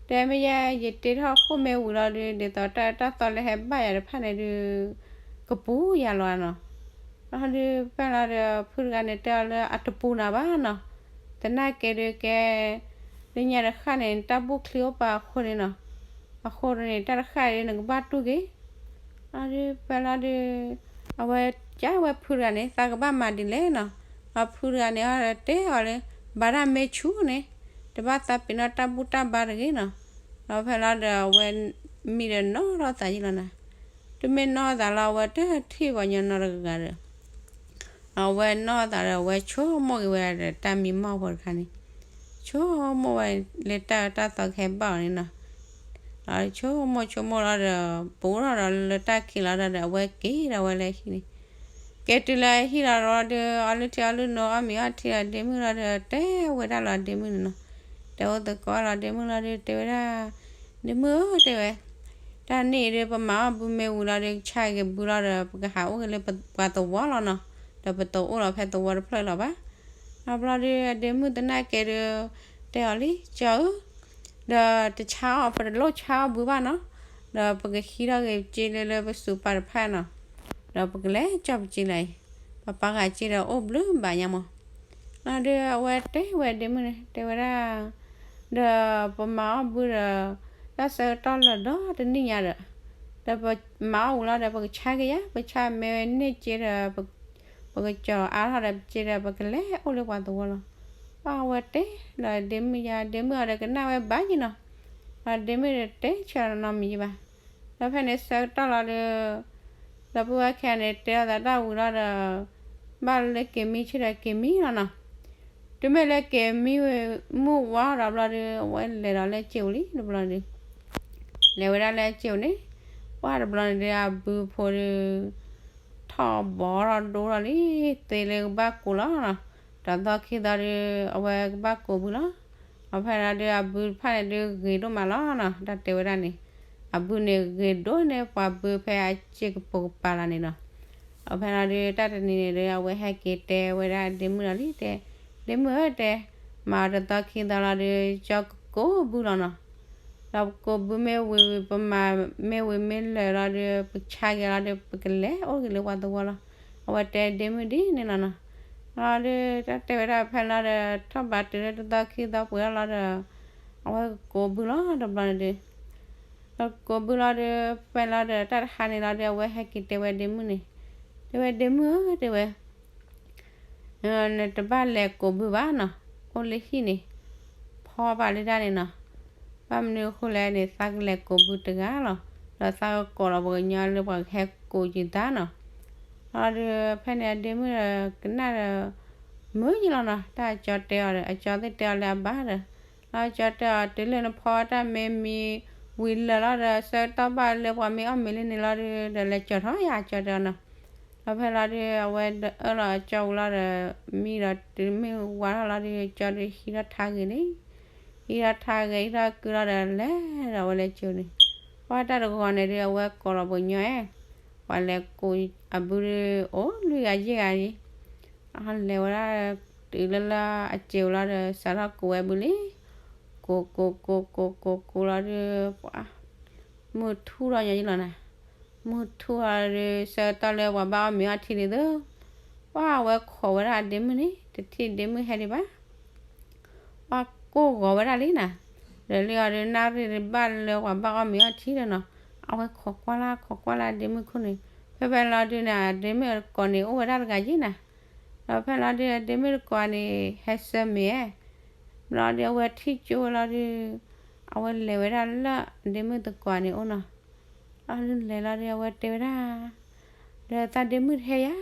တဲမ့ၢ်ယဲ ယတ့ထီၣ်ခိၣ်မ့ၢ်ဝံၤလီၤဒုး ဒ်သိးတၢ်အၢတၢ်သီလၢဟဲဘၣ်ယၤတဖၣ်န့ၣ်ဒုး ကပူၤယၤလီၤနီၤ. လီၤဒုး ဖဲလီၤဒီး ဖုတဂၤန့ၣ်တဲအီၤလၢ အတပူၤနၤဘၣ်နီၤ, သနာ်က့ဒုးကဲ လၢညါတဃၣ်န့ၣ် တၢ်ဘူၣ်ချံအိၣ်ပာ်အဃိန့ၣ်နီၤ, အဃိန့ၣ် တၢ်တဃၣ်ဒုး နကဘၣ်တူၢ်က့ၤ. လီၤဒုး ဖဲလီၤဒုး အဝဲကးဝဲဖုတဂၤန့ၣ် သးကဘၣ်မၤဒ်လဲၣ်နီၤ. ဒီးဖုတဂၤန့ၣ် တဲအီၤလၢ ဘါတၢ်မ့ၢ်ဆူၣ်န့ၣ် တဘၣ်သးပ့ၤနီၣ်တၢ်ဘူၣ်တၢ်ဘါတဂ့ၤနီၤ. ဒီးဖဲလီၤဒီး အဝဲမံဒီးနီၢ်ထီၣ်သးယံာ်လီၤနီၤ. တုၤမ့ၢ်နီၢ်သးလီၤ အဝဲတထံၣ်ပှၤကညီနီတဂၤဒီး အဝဲနီၢ်သးဒီး အဝဲဆိကမိၣ်က့ၤဝဲဒၣ်ဒီးတၢ်မံမီၢ်ဖိတခါန့ၣ်, ဆိကမိၣ်ဝဲလၢတၢ်အၢတၢ်သီကဟဲဘၣ်အီၤန့ၣ်နီၤ. ဒီးဆိကမိၣ်ဆိကမိၣ်လီၤဒီး ပူၤထီၣ်ဒီးလၢတၢ်ခံးလီၤဒီး အဝဲက့ၤဒီးဝဲလၢဟံၣ်န့ၣ်, က့ၤတုၤလၢဟံၣ်လီၤဒီး အီလုၢ်ထံအီလုၢ်နိ အီၣ်မ့ၤအီထံလီၤဒ့မုၣ်လီၤဒီး တဲဝဲဒၣ်လီၤဒ့မုၣ်န့ၣ်နီၤ. တဲအိၣ်သကိးလီၤဒ့မုၣ်လီၤဒီး တဲဝဲဒၣ် ဒ့မုၣ်ဧၢ တဲဝဲ, တၢ်န့ၣ်အံၤဒီး ပမၤအီၣ်ဘုမ့ၢ်ဝံၤလီၤဒီး ဆါက့ၤဘုလီၤဒီး ပကဟးအိၣ်က့ၤလၢပှၤသဝီလီၤနီၤ, ဒီးပတအိၣ်လီၤဖဲသဝီတဖျၢၣ်လီၤဘၣ်. ဒီးဘျီဒုး အဒ့မုၣ်သနာ်က့ဒုး တဲအီၤလံ ကၠီဧၢ, ဒီးတဆါအီၣ် ပတလိၣ်ဆါအီၣ်ဘုဘၣ်နီၤ, ဒီးပကဟံးထီၣ်က့ၤက့လၢလၢပစူးပာ်တဖၣ်နီၤ. ဒီးပကလဲၤကၠီၣ်ပစ့လၢအံၤ, ပပာ်ဂၤစ့ဒီးအိၣ်ဘျုးဘၣ်ညါမး. ဒီးအဝဲတဲဝဲဒ့မုၣ်န့ၣ် တဲဝဲဒၣ်, ဒီးပမၤအီၣ်ဘုဒီး တၢ်ဆၢကတီၢ်လၢာ်ဒီတနံၣ်ညါဒီး, ဒီးပမၤအီၣ်ဝံၤလီၤဒီး ပကဆါက့ၤယၤ, ပဆါမ့ၢ်န့ၢ်စ့ဒီး ပကကၠီၤအါထီၣ်ဒီးပစ့ဒီး ပကလဲၤအိၣ်လၢပှၤသဝီလီၤ. အဝဲတဲဒီးဒ့မုၣ်ယါ, ဒ့မုၣ်အီၤဒီးကနၣ်ဝဲဘၣ်ယံၤနီၤ, ဒီးဒ့မုၣ်ဒီးတဲဆၢနီတမံၤယံၤဘၣ်. ဒီးဖဲန့ၣ်ဆၢကတီၢ်လီၤဒီး ဒီပုၢ်ဝဲၢ်ခံဂၤန့ၣ် တဲအသးတၢ်ဝံၤလီၤဒီး ဘၣ်လၢက့ၤမံဆ့ဒီးက့ၤမံလီၤနီၤ. တုၤမ့ၢ်လၢက့ၤမံဝံၤမုၢ်ဝါထီၣ်ဒီးဘျီဒီး အဝဲလဲၤဒီးလၢစ့ဧိၤလံတဘျီဒီး, လဲၤဝဲဒၣ်လၢစ့ဧိၤန့ၣ်, ပှၢ်တဘျီန့ၣ်ဒီးအဘုဖိဒီး ထီၣ်ဘီထီၣ်ဒိထီၣ်လံ, သ့လၢကဘၣ်ကိးလီၤနီၤ. တသီခံသီဒီး အဝဲကဘၣ်ကိးဘုလီၤ. အဖဲလီၤဒီးအဘုတဖၣ်န့ၣ်ဒုးဂ့ၤဒိၣ်မးလီၤနီၤ, တၢ်တဲဝဲဒၣ်န့ၣ်, အဘုန့ၣ်ဂ့ၤဒိၣ်န့ၢ်ပှၤဘုဖဲအစ့ကပိာ်ကပၤ လၢ်န့ၣ်နီၤ. အဖဲလီၤဒီးတၢ်တနံၤန့ၣ်ဒီး အဝဲဟဲက့ၤတဲဝဲဒၣ်ဒ့မုၣ်လီၤလံ, တဲ, ဒ့မုၣ်ဧၢ, တဲ, မၤတသီခံသီလီၤဒီး ကၠီကကိးဘုလီၤနီၤ. ဒီးပကိးဘုမ့ၢ်ဝံၤ ပမၤမ့ၢ်ဝံၤမ့ၢ်လၢာ်လီၤဒီး ပဆါက့ၤလီၤဒီး ပကလဲၤအိၣ်က့ၤလၢပှၤသဝီလီၤ. အဝဲတဲဒ့မုၣ်ဒ်န့ၣ်လီၤနီၤ. လီၤဒီးတၢ်တဲဝဲဒၣ်ဖဲလီၤဒီး ထီၣ်ဘးတုၤလၢတသီခံသီပှဲၤထီၣ်လီၤဒီး အဝဲကကိးဘုလီၤတဘျီန့ၣ်ဒီး ဒီးကိးဘုလီၤဒီး ဖဲလီၤဒီးတၢ်တဟါန့ၣ်လီၤဒီး အဝဲဟဲက့ၤတဲဝဲဒ့မုၣ်န့ၣ်, တဲဝဲဒ့မုၣ်ဧၢ, တဲဝဲ နတဘၣ်လဲၤကိးဘုဘၣ်နီၤ, အိၣ်လၢဟံၣ်န့ၣ် ဖီဘၣ်လၢဒၣ်န့ၣ်နီၤ. ဘၣ်မနုၤအဃိလဲၣ်န့ၣ် သးကလဲၤကိးဘုတဂၤလီၤ. ဒီးသးကကိးလီၤပှၤကညီလၢပှၤကဟဲကိးက့ၤသးနီၤ. လီၤဒီးဖဲန့ၣ်အဒ့မုၣ်ဒီးကနၣ်ဒီး မုာ်ယံၤလီၤနီၤ. တၢ်အကၠီတဲအီၤဒီး အကၠီသ့ၣ်တဲအီၤလၢအဘၣ်ဒီး လီၤကၠီတဲအီၤ တုၤလၢနဖီတၢ်မ့ၢ်မံဝံၤလၢာ်လီၤဒီး ဆၢကတီၢ်ဘၣ်လၢပှၤမ့ၢ်အီၣ်မ့ၤလၢန့ၣ်လီၤဒီး ဒီးလဲၤကၠီၤထီၣ်ယၤအကၠီတဲအီၤနီၤ. ဒီးဖဲလီၤဒီး အဝဲအၢၣ်လီၤအကၠီဝံၤလီၤဒီး မံဒီးတုၤမ့ၢ်ဝါထီၣ်လီၤဒီး ကၠီဒီးဟံးထီၣ်ထါဂ့ၤန့ၣ်, ဟံးထီၣ်ထါဂ့ၤ ဟံးထီၣ်ကုလီၤဒီး လဲၤဒီးအဝဲလဲၤကၠိန့ၣ်, ပှၢ်တၢ်တဂီၤန့ၣ်ဒီး အဝဲကိးလီၤပှၤကညီအဲ, ပှၤလဲၤကိးအဘုဒီး အိၣ်လွံၢ်ဂၤယဲၢ်ဂၤန့ၣ် လဲၤဝဲဒၣ် တုၤလၢလၢအစ့ဝံၤလီၤဒီး စးထီၣ်ကိးဝဲဘုလံ, ကိးကိးကိးကိးကိးကိးလီၤဒီး ပှၤ မုၢ်ထူၣ်ထီၣ်ညီယလီၤနၤ, မုၢ်ထူၣ်ထီၣ်ဒီး ဆၢကတီၢ်လၢပှၤဘၣ်အီၣ်မ့ၤအီထံဒ်သိး, ပှၤအဝဲခိးဝဲဒၣ်အဒ့မုၣ်န့ၣ် တထံၣ်ဒ့မုၣ်ဟဲဒံးဘၣ် ပှၤကိးဂီၤဝဲဒၣ်လံနၤ, ဒီးလံအီၤဒီး နၣ်ရံၣ်ဘၣ်လၢပှၤဘၣ်အီၣ်မ့ၤအီထံဒီးနီၤ, အဝဲခိးကွၢ်လၢ်ခိးကွၢ်လၢ်ဒ့မုၣ်ခိၣ်န့ၣ်, ဖဲဖဲလီၤဒုးန့ၣ် ဒ့မုၣ်အတကိးန့ၣ် အိၣ်ဝဲဒၣ်တဂၤယဲၢ်နၤ, ဒီးဖဲလီၤဒုး ဒ့မုၣ်တကိးန့ၣ် ဟဲဆၢမ့ၤအဲ ဘျီဒီးအဝဲထံၣ်ကၠိဝဲလီၤဒီး အဝဲလဲၤဝဲဒၣ်လၢဒ့မုၣ်တကိးန့ၣ်အိၣ်နီၤ, လီၤဒုးလဲၤလီၤဒီး အဝဲတဲဝဲဒၣ် ဒီးသးဒ့မုၣ်တဟဲယၤ,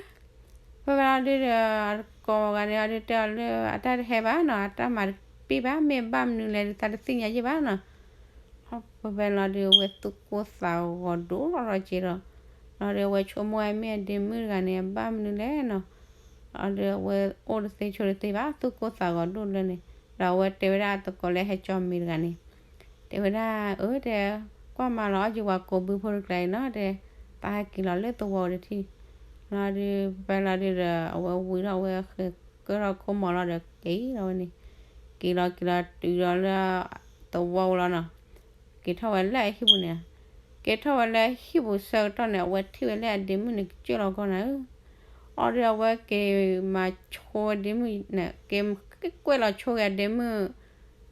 ဖဲဖဲလီၤဒုးဒီး အတကိးဂၤန့ၣ် အဒုးတဲအီၤလၢအတၢ်တဟဲဘၣ်နီၤ, အတၢ်မၤတပ့ၢ်ဘၣ်, မ့ၢ်ဘၣ်မနုၤလဲၣ်ဒီး သးတသ့ၣ်ညါယဲၢ်ဘၣ်နီၤ, ဖဲဖဲလီၤဒုး အဝဲသူၣ်ကိၢ်သးဂီၤဒိၣ်လီၤဒီးက့ၤဒီး, လီၤဒီးအဝဲဆိကမိၣ်ဝဲမ့ၢ်အဒ့မုၣ်တဂၤန့ၣ် အဘၣ်မနုၤလဲၣ်နီၤ, လီၤဒီးအဝဲအိၣ်တသ့ဆိတသ့ဘၣ်, သူၣ်ကိၢ်သးဂီၤဒိၣ်လၢန့ၣ်, ဒီးအဝဲတဲဝဲဒၣ်အတကိးလၢဟဲကၠီမ့ၤတဂၤန့ၣ် တဲဝဲဒၣ် အၢ တဲ ကွၢ်မၤလီၤအီၣ်က့ၤပှၤကိးဘုဖိတကျါအံၤနီၤ တဲ, ပဟဲက့ၤလီၤလၢသဝီတထံၣ်, လီၤဒုး ဖဲလီၤဒုးဒီး အဝဲဝံၤထီၣ်ဝဲဃဲၤကၢထီၣ်ခိၣ်မီၤလီၤဒီးက့ၤလီၤဝဲန့ၣ်, က့ၤလီၤက့ၤလီၤတုၤဒီးလၢသဝီလီၤနီၤ, က့ၤထီၣ်ဝဲလၢအဟံၣ်ပူၤန့ၣ်, က့ၤထီၣ်ဝဲလၢအဟံၣ်ပူၤဆၢကတီၢ်န့ၣ် အဝဲထံၣ်ဝဲလၢအဒ့မုၣ်န့ၣ် ကစၢၢ်လီၤကီၢ်နၤဧၢ အီၤဒီးအဝဲက့ၤမၤဆိဝဲဒ့မုၣ်န့ၣ် က့ၤကွဲၢ်လီၤဆိဝဲအဒ့မုၣ်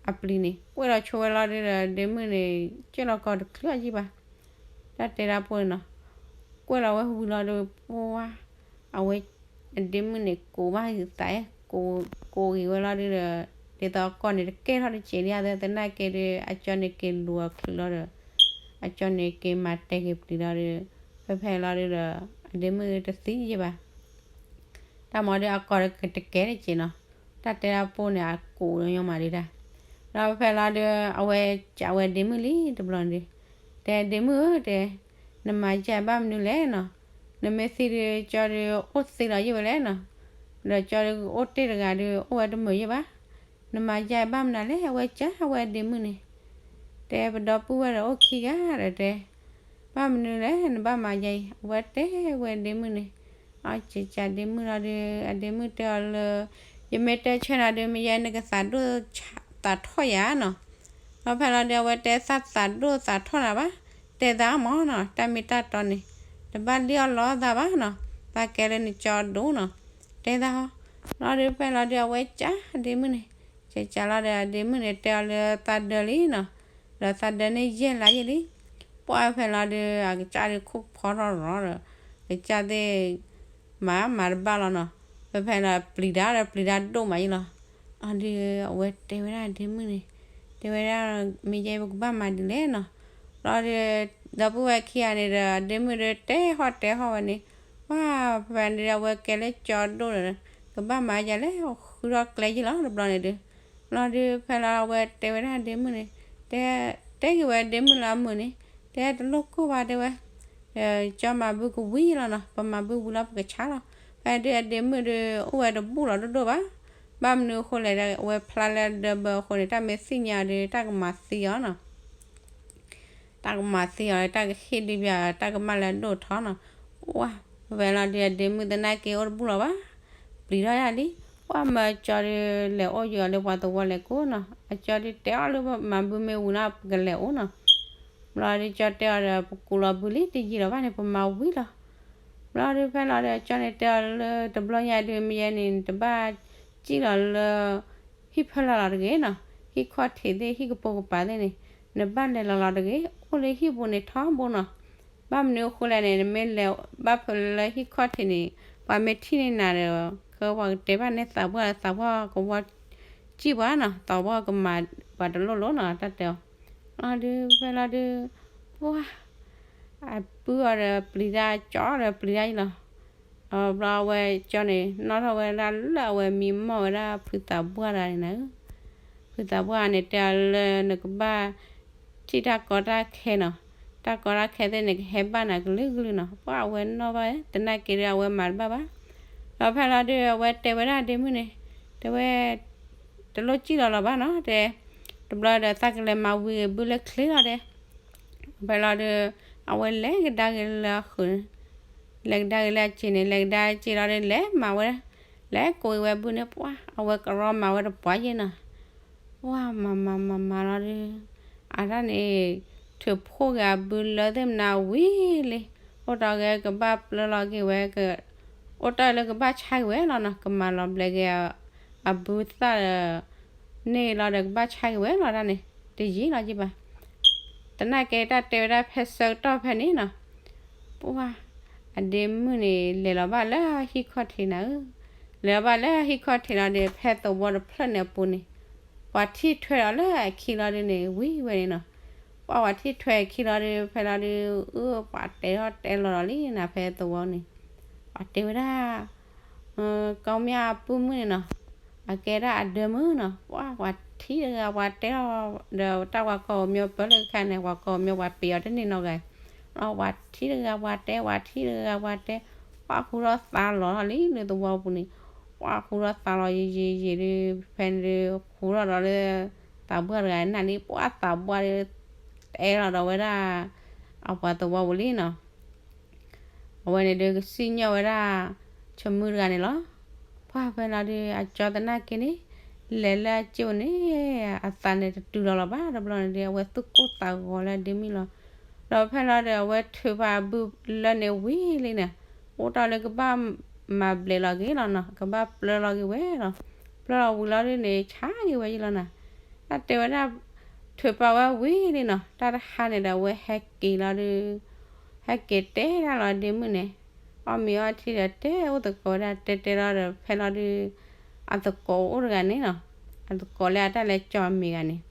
အပျံၤန့ၣ်, ကွဲၢ်လီၤဆိဝဲလီၤဒုးဒီး ဒ့မုၣ်န့ၣ် ကၢၢ်လီၤကီၢ်တချုးအယံာ်ဘၣ်, တၢ်တဲဒၣ်ပိၢ်န့ၣ်နီၤ, ကွဲၢ်လီၤဝဲဝံၤလီၤဒီး ပှၤ အဝဲ အဒ့မုၣ်န့ၣ် ကိးဘၣ်ဂ့ၤသးအဲၣ်, ကိးဂ့ၤဝဲလီၤဒုးဒီး ဒ်သိးအကီၢ်န့ၣ် တကဲထီၣ်တစဲးလံဧါ သနာ်က့ဒီး အကၠီန့ၣ်က့ၤလူၤအချုးလီၤဒီး အကၠီန့ၣ်က့ၤမၤတဲာ်က့ၤပျံၤလီၤဒီး ဖဲဖဲလီၤဒုးဒီး အဒ့မုၣ်တသံယဲၢ်ဘၣ် တၢ်မၤဒီးအကီၢ်တကဲတစဲးနီၤ, တၢ်တဲဒၣ်ပိၢ်န့ၣ် အကိးညီမးဒုးတၢ်, ဒီးဖဲဖဲလီၤဒုး အဝဲကးဝဲဒ့မုၣ်လံတဘျီန့ၣ်ဒုး, တဲဒ့မုၣ်ဧၢ တဲ, နမၤယဲၢ်ဘၣ်မနုၤလဲၣ်နီၤ, နမ့ၢ်သံဒုး ကၠီဒုးအိၣ်သ့လီၤယဲၢ်ဝဲလဲၣ်နီၤ, ဒီးကၠီဒုးအိၣ်တ့ၢ်တဂၤဒုး အိၣ်ဝဲတမုာ်ယဲၢ်ဘၣ်, နမၤယဲၢ်ဘၣ်မနုၤလဲၣ် အဝဲကးဝဲဒ့မုၣ်န့ၣ်, တဲပဒီပုၢ်ဝဲၢ်ဒီးအိၣ်ခံဂၤဒီးတဲ ဘၣ်မနုၤလဲၣ် နဘၣ်မၤယဲၢ်အံၤ အဝဲတဲဝဲဒ့မုၣ်န့ၣ်, အကးကးဒ့မုၣ်လီၤဒုး အဒ့မုၣ်တဲအီၤလၢ ယမ့ၢ်တဲဆၢနၤဒုး မ့ၢ်ယဲနကသးဒိၣ်သးထီၣ်ယၤနီၤ, ဒီးဖဲလီၤဒုး အဝဲတဲသးသးဒိၣ်သးထီၣ်နၤဘၣ်, တဲသးမၢ်နီၤ တၢ်မ့ၢ်တၢ်တီန့ၣ်, တဘၣ်လံၣ်အီၣ်လီအသးဘၣ်နီၤ, သးကဲလၢနကၠီဒိၣ်နီၤ, တဲသးဟီ. လီၤဒုးဖဲလီၤဒုးအဝဲကၢ်ဒ့မုၣ်န့ၣ်, ကၢ်ကၢ်လီၤဒီးအဒ့မုၣ်န့ၣ် တဲအီၤလၢသးဒၢလံနီၤ, ဒီးသးဒၢန့ၣ်ယဲၢ်လါယဲၢ်လံ. ပှၢ်ဖဲလီၤဒုး အကစၢ်ဒုးခိၣ်ဖီထီၣ်ရီၤဒီး ကစၢ်သ့ၣ် မၤမၤတဘၣ်လီၤနီၤ. ဖဲဖဲလီၤပျံၤတၢ်ဒီးပျံၤတၢ်ဒိၣ်မးယဲၢ်လီၤ. အဒုးအဝဲတဲဝဲဒၣ်အဒ့မုၣ်န့ၣ်, တဲဝဲဒၣ် မ့ၢ်ယဲပကဘၣ်မၤဒ်လဲၣ်နီၤ. လီၤဒုး ဒီပုၢ်ဝဲၢ်ခံဂၤန့ၣ်ဒီး အဒ့မုၣ်ဒုးတဲဟီၣ်တဲဟီၣ်ဝဲန့ၣ်, ပှၢ်ဖဲန့ၣ်ဒီးအဝဲကဲလၢကၠီဒိၣ်ဒီး ကဘၣ်မၤယဲၢ်လဲၣ် ဃုထီၣ်ကျဲယဲၢ်လီၤတဘျီန့ၣ်ဒုး. လီၤဒုးဖဲလီၤအဝဲတဲဝဲဒၣ်အဒ့မုၣ်န့ၣ်, တဲ တဲက့ၤဝဲဒ့မုၣ်လၢအမုာ်န့ၣ်, တဲတလိၣ်ကိၢ်ဘၣ်တဲဝဲ, ကၠီမၤဘုကဝံၤလီၤနီၤ, ပမၤဘုဝံၤလီၤပကဆါလီၤ. ဖဲဒုးအဒ့မုၣ်ဒုးအိၣ်ဝဲတဘူၣ်လီၤဒိၣ်ဒိၣ်ဘၣ်. ဘၣ်မနုၤအဃိလဲၣ်, အဝဲဖျါလၢဒၢဘၢအဃိန့ၣ် တၢ်မ့ၢ်သ့ၣ်ညါအီၤဒီး တၢ်ကမၤသံအီၤနီၤ. တၢ်ကမၤသံအီၤ တၢ်ကဟ့ၣ်ဒုးဘၣ် တၢ်ကမၣ်လၢအဒိၣ်ထီနီၤ. ပှၢ်ဖဲလီၤဒုးအဒ့မုၣ်သနာ်က့အိၣ်တဘူၣ်လီၤဘၣ်, ပျံၤထီၣ်ယၢ်လံ. ပှၢ်မၢအကၠီဒုးလဲၤအိၣ်ယံၤအီၤလၢပှၤသဝီလဲၤကိးနီၤ. အကၠီဒုးတဲအီၤလၢမၤဘုမ့ၢ်ဝံၤနီၤ ပကလဲၤအိၣ်နီၤ. ဘျီဒုးကၠီတဲအီၤဒီး ပကူးလီၤဘုလံ တယံာ်လီၤဘၣ်န့ၣ် ပမၤဝံၤလီၤ. ဘျီဒုးဖဲလီၤဒီး အကၠီန့ၣ်တဲအီၤလၢတဘျီညါဒုး မ့ၢ်ယဲန့ၣ် နတဘၣ်စံၣ်လီၤလၢ ဟံၣ်ဖၢလီၤလီၤတဂ့ၤနီၤ. ဟံၣ်ခီၣ်ထံးသ့ၣ် ဟံၣ်ကပိာ်ကပၤသ့ၣ်န့ၣ် နဘၣ်လဲၤလီၤလီၤတဂ့ၤ, အိၣ်လၢဟံၣ်ပူၤန့ၣ်ထီဘိနီၤ. ဘၣ်မနုၤအဃိလဲၣ်န့ၣ် နမ့ၢ်လဲၤဘၣ်ဖဲလၢဟံၣ်ခီၣ်ထံးန့ၣ် ပှၤမ့ၢ်ထံၣ်န့ၢ်နၤဒီး ကပှၤကတဲဘၣ်န့ၢ်သးပှၢ် သးပှၢ်ကဝီၤစံၣ်ပှၤနီၤ, သးပှၢ်ကမၤပှၤတလိၣ်လိၣ်နီၤ တၢ်တဲအီၤ. လီၤဒုးဖဲလီၤဒုး ပှၢ် အပုၢ်အီၤဒီးပျံၤတၢ် ကၠီဒီးပျံၤတၢ်အံၤလီၤ. ဘျီအဝဲကၠီန့ၣ် နီၣ်ထီၣ်ဝဲဒၣ်လၢအဝဲမံမီၢ်ဝဲဒၣ်ဖုသးပှၢ်တဂၤန့ၣ်နီၤ. ဖုသးပှၢ်န့ၣ် တဲအီၤလၢနကဘၣ် စံၣ်တၢ်ကီတၢ်ခဲနီၤ, တၢ်ကီတၢ်ခဲသ့ၣ်န့ၣ် ကဟဲဘၣ်နၤကလုာ်ကလုာ်နီၤ. ပှၢ်အဝဲနီၣ်ဘၣ် သနာ်က့ဒီးအဝဲမၤတဘၣ်ဘၣ်. ဒီးဖဲလီၤဒုးအဝဲတဲဝဲဒၣ်ဒ့မုၣ်န့ၣ်, တဲဝဲ တလိၣ်စံၣ်လီၤလီၤဘၣ်နီၤ, တဲ တဘျီဒီးသးကလဲၤမၤဝံၤဂ့ၤဘုလၢချ့လီၤတဲ ဖဲလီၤဒုး အဝဲလဲၤကဒါက့ၤလၢအဃုာ်န့ၣ်, လဲၤကဒါက့ၤလၢအစ့န့ၣ် လဲၤကဒါစ့လီၤဒီး လဲၤမၤဝဲဒၣ်, လဲၤကိးက့ၤဝဲဘုန့ၣ် ပှၢ် အဝဲကရီမၤဝဲတပှၢ်ယဲၢ်နီၤ. ပှၢ်မၤမၤမၤမၤလီၤဒုး အတၢ်န့ၣ် ထုးဖှိၣ်က့ၤအဘုလၢသ့ၣ်မနၤဝံၤလံ, အိၣ်တီၢ်က့ၤကဘၣ်ပျၢလီၤက့ၤဝဲ အိၣ်တီၢ်လၢကဘၣ်ဆါက့ၤဝဲလီၤနီၤ, ကမၤလီၤဘျဲးက့ၤအဘုသၣ်ဒီး န့ၢ်လီၤဒီးကဘၣ်ဆါက့ၤဝဲလီၤတၢ်န့ၣ် တယံာ်လီၤက့ၤဘၣ်. သနာ်က့တၢ်တဲဝဲဒၣ်ဖဲဆၢကတီၢ်ဖဲန့ၣ်နီၤ, ပှၢ် အဒ့မုၣ်န့ၣ် လဲၤလီၤဘၣ်လၢဟံၣ်ခီၣ်ထံးနၤဧၢ, လဲၤလီၤဘၣ်လၢဟံၣ်ခီၣ်ထံးလီၤဒီး ဖဲသဝီတဖျၢၣ်န့ၣ်အပူၤန့ၣ် ပှၤထံၣ်ထွဲဒီးလၢအခံလီၤဒုးန့ၣ် ဝံၤဝဲန့ၣ်နီၤ. ပှၢ်ပှၤထံၣ်ထွဲအခံလီၤဒုး ဖဲလီၤဒုး အၢ ပှၤတဲထီၣ်တဲလီၤလီၤလံနၤ ဖဲသဝီန့ၣ် ပှၤတဲဝဲဒၣ် ကီမၠၣ်အပုၢ်မုၣ်န့ၣ်နီၤ, အကဲဒၣ်အဒၢမုၣ်နီၤ, ပှၢ်ပှၤထံၣ်တဂၤပှၤတဲအီၤ ဒီးတၢ်ပှၤကီၢ်ပူၤမ့ၢ်ပၢလၢခါန့ၣ် ပှၤကီၢ်ပူၤမ့ၢ်ပှၤပ့ၤအီၤတန့ၢ်နီတဂၤ, ပှၤထံၣ်တဂၤပှၤတဲ ပှၤထံၣ်တဂၤပှၤတဲ, ပှၢ်ဃူထီၣ်သါလီၤလီၤလံလၢသဝီပူၤန့ၣ်, ပှၢ်ဃူထီၣ်သါလီၤယံာ်ယံာ်ယံာ်ဒုး ဖဲန့ၣ်ဒုး ဃူထီၣ်ဒီးလၢ သးပှၢ်တဂၤန့ၣ်လံ ပှၢ်သးပှၢ်ဒုး တဲလီၤဒီးဝဲဒၣ် အပှၤသဝီပူၤလံနီၤ. အဝဲန့ၣ်ဒုးကစံၣ်ညီၣ်ဝဲဒၣ် ဆိမိၣ်တဂၤန့ၣ်လီၤ. ပှၢ်ဖဲလီၤဒုး အကၠီသနာ်က့န့ၣ် လဲၤလၢအစ့အိၣ်န့ၣ် အသးန့ၣ်တတုၤလီၤလီၤဘၣ် တဘျီန့ၣ်ဒုး အဝဲသူၣ်ကိၢ်သးဂီၤလၢအဒ့မုၣ်လီၤ. ဒီးဖဲလီၤဒီး အဝဲထုးဖးအဘုလၢန့ၣ်ဝံၤလံန့ၣ် အိၣ်တီၢ်လၢကဘၣ်မၤဘျဲးလီၤက့ၤလီၤနီၤ, ကဘၣ်ပျၢလီၤက့ၤဝဲလီၤ. ပျၢလီၤဝံၤလီၤဒုးန့ၣ် ဆါက့ၤဝဲယံၤလီၤနီၤ. တၢ်တဲဝဲဒၣ် ထုးဖးဝဲဝံၤလံနီၤ, တၢ်တဟါန့ၣ်ဒီး အဝဲဟဲက့ၤလီၤဒုး ဟဲက့ၤတဲဒၣ်လီၤဒ့မုၣ်န့ၣ်, အီၣ်မ့ၤအီထံဒီးတဲအိၣ်သကိးဝဲဒၣ် တဲတဲလီၤဒီး ဖဲလီၤဒုး အသကိးအိၣ်တဂၤန့ၣ်နီၤ, အသကိးလၢအတၢ်လဲၤကၠီမ့ၤဂၤန့ၣ်,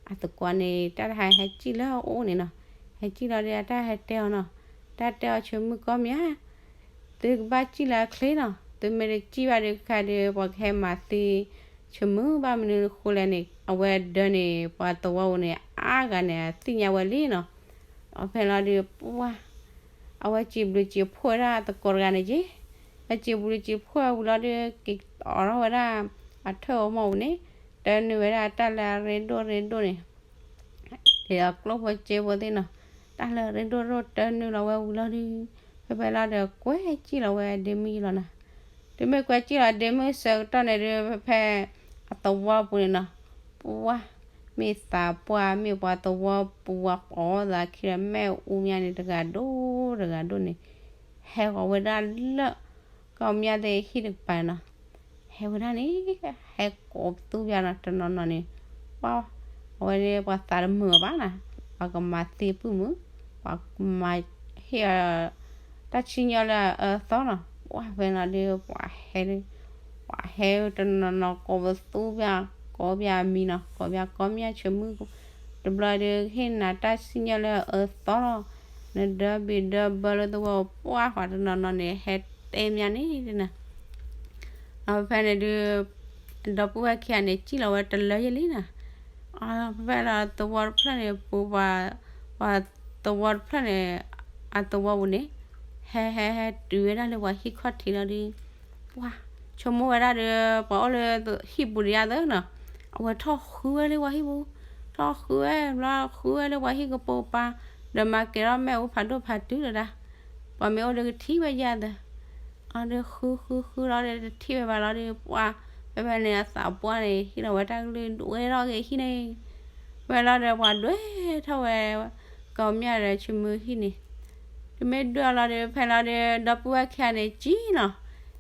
အသကိးန့ၣ် တၢ်တဟါဟဲစံၣ်လၢအအိၣ်န့ၣ်နီၤ, ဟဲစံၣ်လီၤဒုး အတၢ်ဟဲတဲအီၤနီၤ, တၢ်တဲအီၤ ဆိမိၣ်ကီမၠၣ် သုကဘၣ်စံၣ်လၢအချ့နီၤ, သုမ့ၢ်တစံၣ်ဘၣ်ဒုးခါဒုး ပှၤကဟဲမၤသံ ဆိမိၣ် ဘၣ်မနုၤဃိလဲၣ်န့ၣ် အဝဲဒၢန့ၣ် ပှၤသဝီပူၤန့ၣ် အါဂၤန့ၣ် သ့ၣ်ညါဝဲလံနီၤ. ဒီးဖဲလီၤဒုး ပှၢ် အဝဲစံးဘျုးစံးဖှိၣ်ဝဲဒၣ်သကိးတဂၤန့ၣ်က့, အစံးဘျုးစံးဖှိၣ်ဝံၤလီၤဒုး က့ၤအိးထီၣ်ဝဲဒၣ် အထၢၣ်အမိၢ်ပူၤန့ၣ် တၢနုာ်ဝဲဒၣ်တၢ်လၢအရ့ဒိၣ်ရ့ဒိၣ်န့ၣ် ဒီးအကျိၣ်ဖိစ့ဖိသ့ၣ်နီၤ, တၢ်လၢအရ့ဒိၣ်ရ့ဒိၣ်တၢနုာ်လီၤဝဲဝံၤလီၤဒုး ဖဲဖဲလီၤဒီး ကွဲစံၣ်လီၤဝဲဒ့မုၣ်ယံၤလီၤနီၤ. တုၤမ့ၢ်ကွဲစံၣ်လီၤဒ့မုၣ်ဆၢကတီၢ်န့ၣ်ဒုး ဖဲဖဲအသဝီပူၤန့ၣ်နီၤ, ပှၢ် မ့ၢ်သးပှၢ် မ့ၢ်ပှၤသဝီပူၤ ပှၤအီသးခံဒီး မ့ၣ်အူမးန့ၣ် တဂၤဒိၣ်တဂၤဒိၣ်န့ၣ် ဟဲဃီၤဝဲဒၣ်လၢ ကီၢ်မၠၣ်သ့ၣ်ဟံၣ်တကပၤနီၤ, ဟဲဝဲဒၣ်န့ၣ် ဟဲကိးပသူပျၢ်နီၤ တနီၤနီၤန့ၣ်, ပှၤ အဝဲန့ၣ်ပှၤသးတမုာ်အီၤဘၣ်နီၤ, ပှၤကမၤသ့ပုၢ်မုၢ်, ပှၤကမၤဟ့ၣ်အီၤ တၢ်ဆံၣ်ညီၣ်လၢအအၢအသီနီၤ, ပှၤဖဲလီၤဒီး ပှၤဟဲ ပှၤဟဲတနီၤနီၤ ကိးပသူပျၢ် ကိးပျၢ်အမံၤနီၤ, ကိးပျၢ်ကီၢ်မၠၣ်ဆၢမုၢ်, တဘျီဒီး ဟ့ၣ်နၤတၢ်ဆံၣ်ညီၣ်လၢအအၢအသီလီၤ, နဒၢဘံၣ်ဒၢဘၢလၢသဝီ ပှၤ ပှၤတနီၤနီၤန့ၣ် ဟဲတဲမၠၣ်န့ၣ်နီၤ အဖဲန့ၣ်ဒုး ဒီပုၢ်ဝဲၢ်ခံဂၤန့ၣ် စံၣ်လီၤဝဲတလၢယဲလံနီၤ, ဖဲလီၤသဝီတဖျၢၣ်န့ၣ် ပူၤပှၤ ပှၤသဝီတဖျၢၣ်န့ၣ် အသဝီပူၤန့ၣ် ဟဲဟဲဟဲတုၤဝဲဒၣ်လၢပှၤဟံၣ်ခီၣ်ထံးလီၤဒီး ပှၤ ဆိကမိၣ်ဝဲဒၣ်ဒီး ပှၤအိၣ်လၢဟံၣ်ပူၤဒံးဧါသၢနီၤ, အဝဲထီၣ်ဃုဝဲလၢပှၤဟံၣ်ပူၤ, ထီၣ်ဃုဝဲဘျီ ဃုဝဲလၢပှၤဟံၣ်ကပိာ်ကပၤ, ဒီးမၤကဲၤထီၣ်မ့ၣ်အူဖးဒိၣ်ဖးတုၤလၢၤဒၣ်, ပှၤမ့ၢ်အိၣ်ဒီးကထံၣ်ဝဲယၤသၢ အဒီးဃုဃုဃုလီၤဒီး တထံၣ်ဝဲဘၣ်လီၤဒီး ပှၤ ဖဲဖဲန့ၣ် အသးပှၢ်န့ၣ် ဟံၣ်လီၤဝဲတၢ်ကလုၢ် ဒွဲထီၣ်က့ၤဟံၣ်န့ၣ်, ဖဲလီၤဒီး ပှၤဒွဲထီၣ်ဝဲ ကီၢ်မၠၣ်ဒီးဆၢမုၢ်ဟံၣ်န့ၣ်, တမ့ၢ်ဒွဲလီၤဒီး ဖဲလီၤဒီး ဒီပုၢ်ဝဲၢ်ခံဂၤန့ၣ် စံၣ်နီၤ,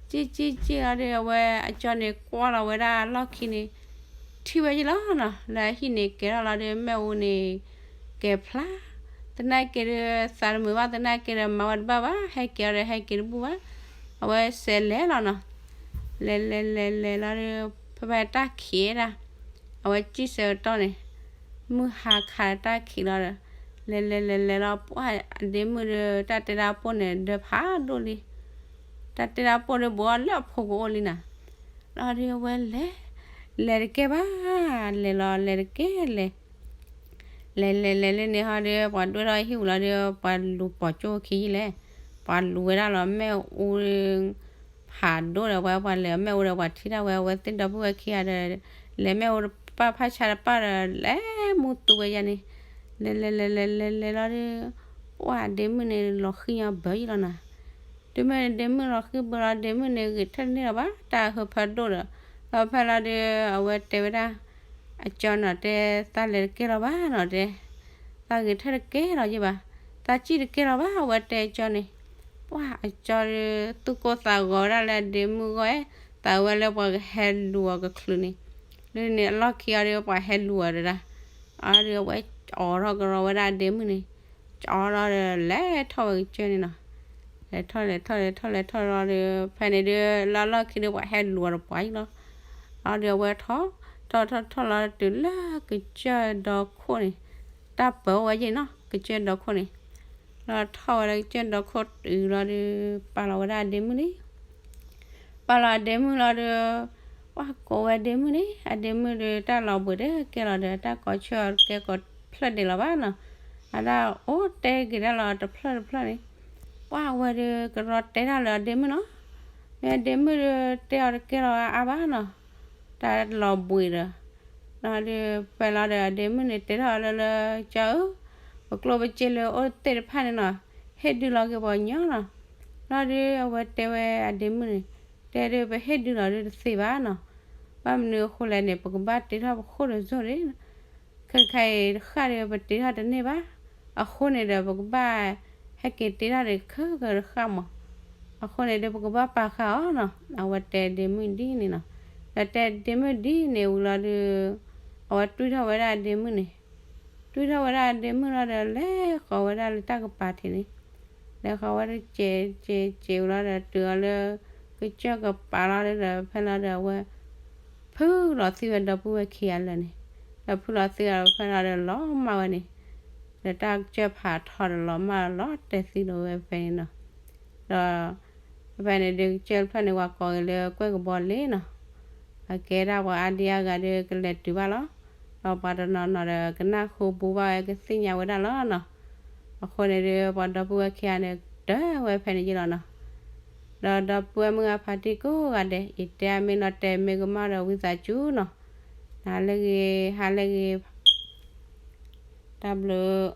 စံၣ်စံၣ်စံၣ်လီၤဒီး အဝဲအကၠီန့ၣ် ကွၢ်လီၤဝဲဒၣ်လီၢ်ခံန့ၣ် ထံၣ်ဝဲယဲလီၤနီၤ, လၢဟံၣ်န့ၣ်ကဲၤထီၣ်လီၤဒီး မ့ၣ်အူန့ၣ် ကဲၤဖျါ, သနာ်က့ဒီး သးတမုာ်ဘၣ် သနာ်က့ဒီး မၤဝဲတဘၣ်ဘၣ် ဟဲက့ၤအီၤဒီး ဟဲက့ၤတဘူၣ်ဘၣ်, အဝဲစဲးလဲၤလီၤနီၤ, လဲၤလဲၤလဲၤလဲၤလီၤဒီး ဖဲဖဲတၢ်ခံးဝဲဒၣ်, အဝဲစံၣ်ဆၢကတီၢ်န့ၣ် မုၢ်ဟါခါတၢ်ခံးလီၤဒီး လဲၤလဲၤလဲၤလဲၤလီၤ ပှၤအဒ့မုၣ်ဒီး တၢ်တဲတၢ်ပိၢ်န့ၣ် ဒၢဖးဒိၣ်လံ, တၢ်တဲတၢ်ပိၢ်ဒီး ဘူးအီၤလၢအဖိကအိၣ်လံနီၤ, လီၤဒီးအဝဲလဲၤ လဲၤတကဲဘၣ်, လဲၤလီၤလဲၤတကဲလဲၤ လဲၤလဲၤလဲၤလၢန့ၣ်ဟီဒီး ပှၤဒွဲထီၣ်ဟံၣ်ပူၤလီၤဒီး ပှၤလူၤပိာ်ကၠိခံယံၤလဲၣ်, ပှၤလူၤဝဲဒၣ်လီၤမ့ၣ်အူ ဖးဒိၣ်ဒီး ပှၤ ပှၤလဲၤမ့ၣ်အူဒီး ပှၤထံၣ်ဒၣ်ဝဲ အဝဲသ့ၣ်ဒီပုၢ်ဝဲၢ်ခံဂၤဒီး လဲၤမ့ၣ်အူတပၢ်ဖးဆါတပၢ်ဒီး လဲၤမူသူဝဲယၤန့ၣ်, လဲၤလဲၤလဲၤလဲၤလဲၤလဲၤလီၤဒီး ပှၤဒ့မုၣ်န့ၣ် လီၤဃံၢ်ညီဘၢယံၤလီၤနီၤ, ဒ့မုၣ်န့ၣ် ဒ့မုၣ်လီၤဃံၢ်ဘၢလီၤ ဒ့မုၣ်န့ၣ် ဂ့ၤထၢၣ်တန့ၢ်လီၤဘၣ် တၢ်ဟၢဖၢဒိၣ်ဒီး, ဒီးဖဲလီၤဒီး အဝဲတဲဝဲဒၣ် အကၠီနီၤ တဲ သးလဲၤတကဲလီၤဘၣ်နီၤ တဲ သးဂ့ၤထၢၣ်တကဲလီၤယဲဘၣ်, သးစံၣ်တကဲလီၤဘၣ် အဝဲတဲအကၠီန့ၣ်, ပှၤအကၠီဒီး သူၣ်ကိၢ်သးဂီၤဝဲဒၣ်လၢအဒ့မုၣ်ဂီၢ်ဧဲ, သးဝဲလၢပှၤကဟဲလူၤအီၤကချုးန့ၣ်, လၢန့ၣ်အလီၢ်ခံအီၤဒီး ပှၤဟဲလူၤအီၤတဒၣ်, အီၤဒီးအဝဲအိးထီၣ်ကရီဝဲဒၣ်အဒ့မုၣ်န့ၣ်, ကၠီဒီးလဲၤထီၣ်ဝဲကစၢၢ်န့ၣ်နီၤ, လဲၤထီၣ်လဲၤထီၣ်လဲၤထီၣ်လဲၤထီၣ်လီၤဒီး ဖဲန့ၣ်ဒီး လၢအလီၢ်ခံဒီးပှၤဟဲလူၤအီၤတပှၤအံၤလီၤ, အီၤဒီးအဝဲထီၣ် ထီၣ်ထီၣ်ထီၣ်လီၤတုၤလၢကစၢၢ်ဒီခိၣ်န့ၣ်, တၢ်ပၢၤအိၣ်ဝဲယဲၢ်နီၤ ကစၢၢ်ဒီခိၣ်န့ၣ်, လီၤထီၣ်ဝဲလၢကစၢၢ်ဒီခိၣ်တုၤလီၤဒီး ပာ်လီၤဝဲဒၣ်အဒ့မုၣ်န့ၣ် ပာ်လီၤအဒ့မုၣ်လီၤဒီး ပှၤကိးဝဲဒ့မုၣ်န့ၣ် အဒ့မုၣ်ဒီးတၢ်လီၤဘှံးတကဲလီၤဒီး တၢ်ကိးဆၢအီၤတကဲကိးဖျၢၣ်ဒံးလီၤဘၣ်နီၤ, အဒၣ်အိၣ်တဲက့ၤဒၣ်လီၤတဖျၢၣ်တဖျၢၣ်န့ၣ်, ပှၤဝဲဒီးကရီတဲဒၣ်လၢအဒ့မုၣ်နီၤ, မ့ၢ်အဒ့မုၣ်ဒီးတဲအီၤတကဲလီၤအါဘၣ်နီၤ, တၢ်လီၤဘှံးဒီး လီၤဒီး ဖဲလီၤဒီးအဒ့မုၣ်န့ၣ် တဲထီၣ်လၢလၢ ကၠီဧၢ, ပကျိၣ်ပစ့လၢအိၣ်သ့ၣ်တဖၣ်န့ၣ်နီၤ, ဟ့ၣ်ဒုးလီၤက့ၤပှၤညီနီၤ, လီၤဒီးအဝဲတဲဝဲအဒ့မုၣ်န့ၣ်, တဲဒီးပဟ့ၣ်ဒုးလီၤဒီးတသ့ဘၣ်နီၤ, ဘၣ်မနုၤအဃိလဲၣ်န့ၣ် ပကဘၣ်တ့ထီၣ်ပခိၣ်တစိၢ်န့ၣ်, ခဲခါအံၤတဃၣ်ဒီးပတ့ထီၣ်တန့ၢ်ဘၣ်, အဃိန့ၣ်ဒီးပကဘၣ် ဟဲက့ၤတ့ထီၣ်ဒီးခဲကတဃၣ်မး, အဃိန့ၣ်ဒီးပကဘၣ်ပာ်ဃာ်အီၤနီၤ, အဝဲတဲဒ့မုၣ်ဒ်န့ၣ်နီၤ, ဒီးတဲဒ့မုၣ်ဒ်န့ၣ်ဝံၤလီၤဒီး အဝဲတွံၢ်ထီၣ်ဝဲဒၣ်အဒ့မုၣ်န့ၣ်, တွံၢ်ထီၣ်ဝဲဒၣ်အဒ့မုၣ်လီၤဒီး လဲၤဃီၤဝဲဒၣ်လၢတၢ်ကပၤထံးန့ၣ်, လဲၤဃီၤဝဲဒၣ်စဲးစဲးစဲးဝံၤလီၤဒီး တုၤအီၤလၢ ကစၢၢ်ကပၤလီၤဒီး ဖဲလီၤဒီးအဝဲ ဖုလီၤသံဝဲဒီပုၢ်ဝဲၢ်ခံဂၤလၢာ်န့ၣ်, ဒီးဖုလီၤသံအီၤဖဲလီၤဒီးလီၤမၢ်ဝဲန့ၣ်, ဒီးတၢ်ကစၢၢ်ဖးထီဒီးလီၤမၢ်လီၤတဲာ်သံဒီးဝဲဖဲန့ၣ်နီၤ, ဒီး ဖဲန့ၣ်ဒုးကစၢၢ်တဖျၢၣ်န့ၣ် ပှၤကိးက့ၤလၢကွဲၢ်ကဘီလ့နီၤ, အကဲဒၣ်ပှၤအါဒံအါဂၤဒီးကလဲၤတုၤဘၣ်လီၤ, ဒီးပှၤတနီၤနီၤဒီးကနၢ်ဟူဘူးဘၣ်ဝဲကသ့ၣ်ညါဝဲဒၣ်လီၤနီၤ, အဃိန့ၣ်ဒီးပှၤဒီပုၢ်ဝဲၢ်ခံဂၤန့ၣ် တၢ်ဝဲဖဲန့ၣ်ယဲလီၤနီၤ, ဒီးဒီပုၢ်ဝဲၢ်မုၢ်ဂၤဖါတံၢ်ကိးဂၤဒဲး ယတဲအမ့ၢ်နီၤ တဲမ့ၢ်ကမၣ်ဒီးဝံသးစူၤနီၤ, နၤလၢဂ့ၤ ဟါလၢဂ့ၤ တၢ်ဘျုး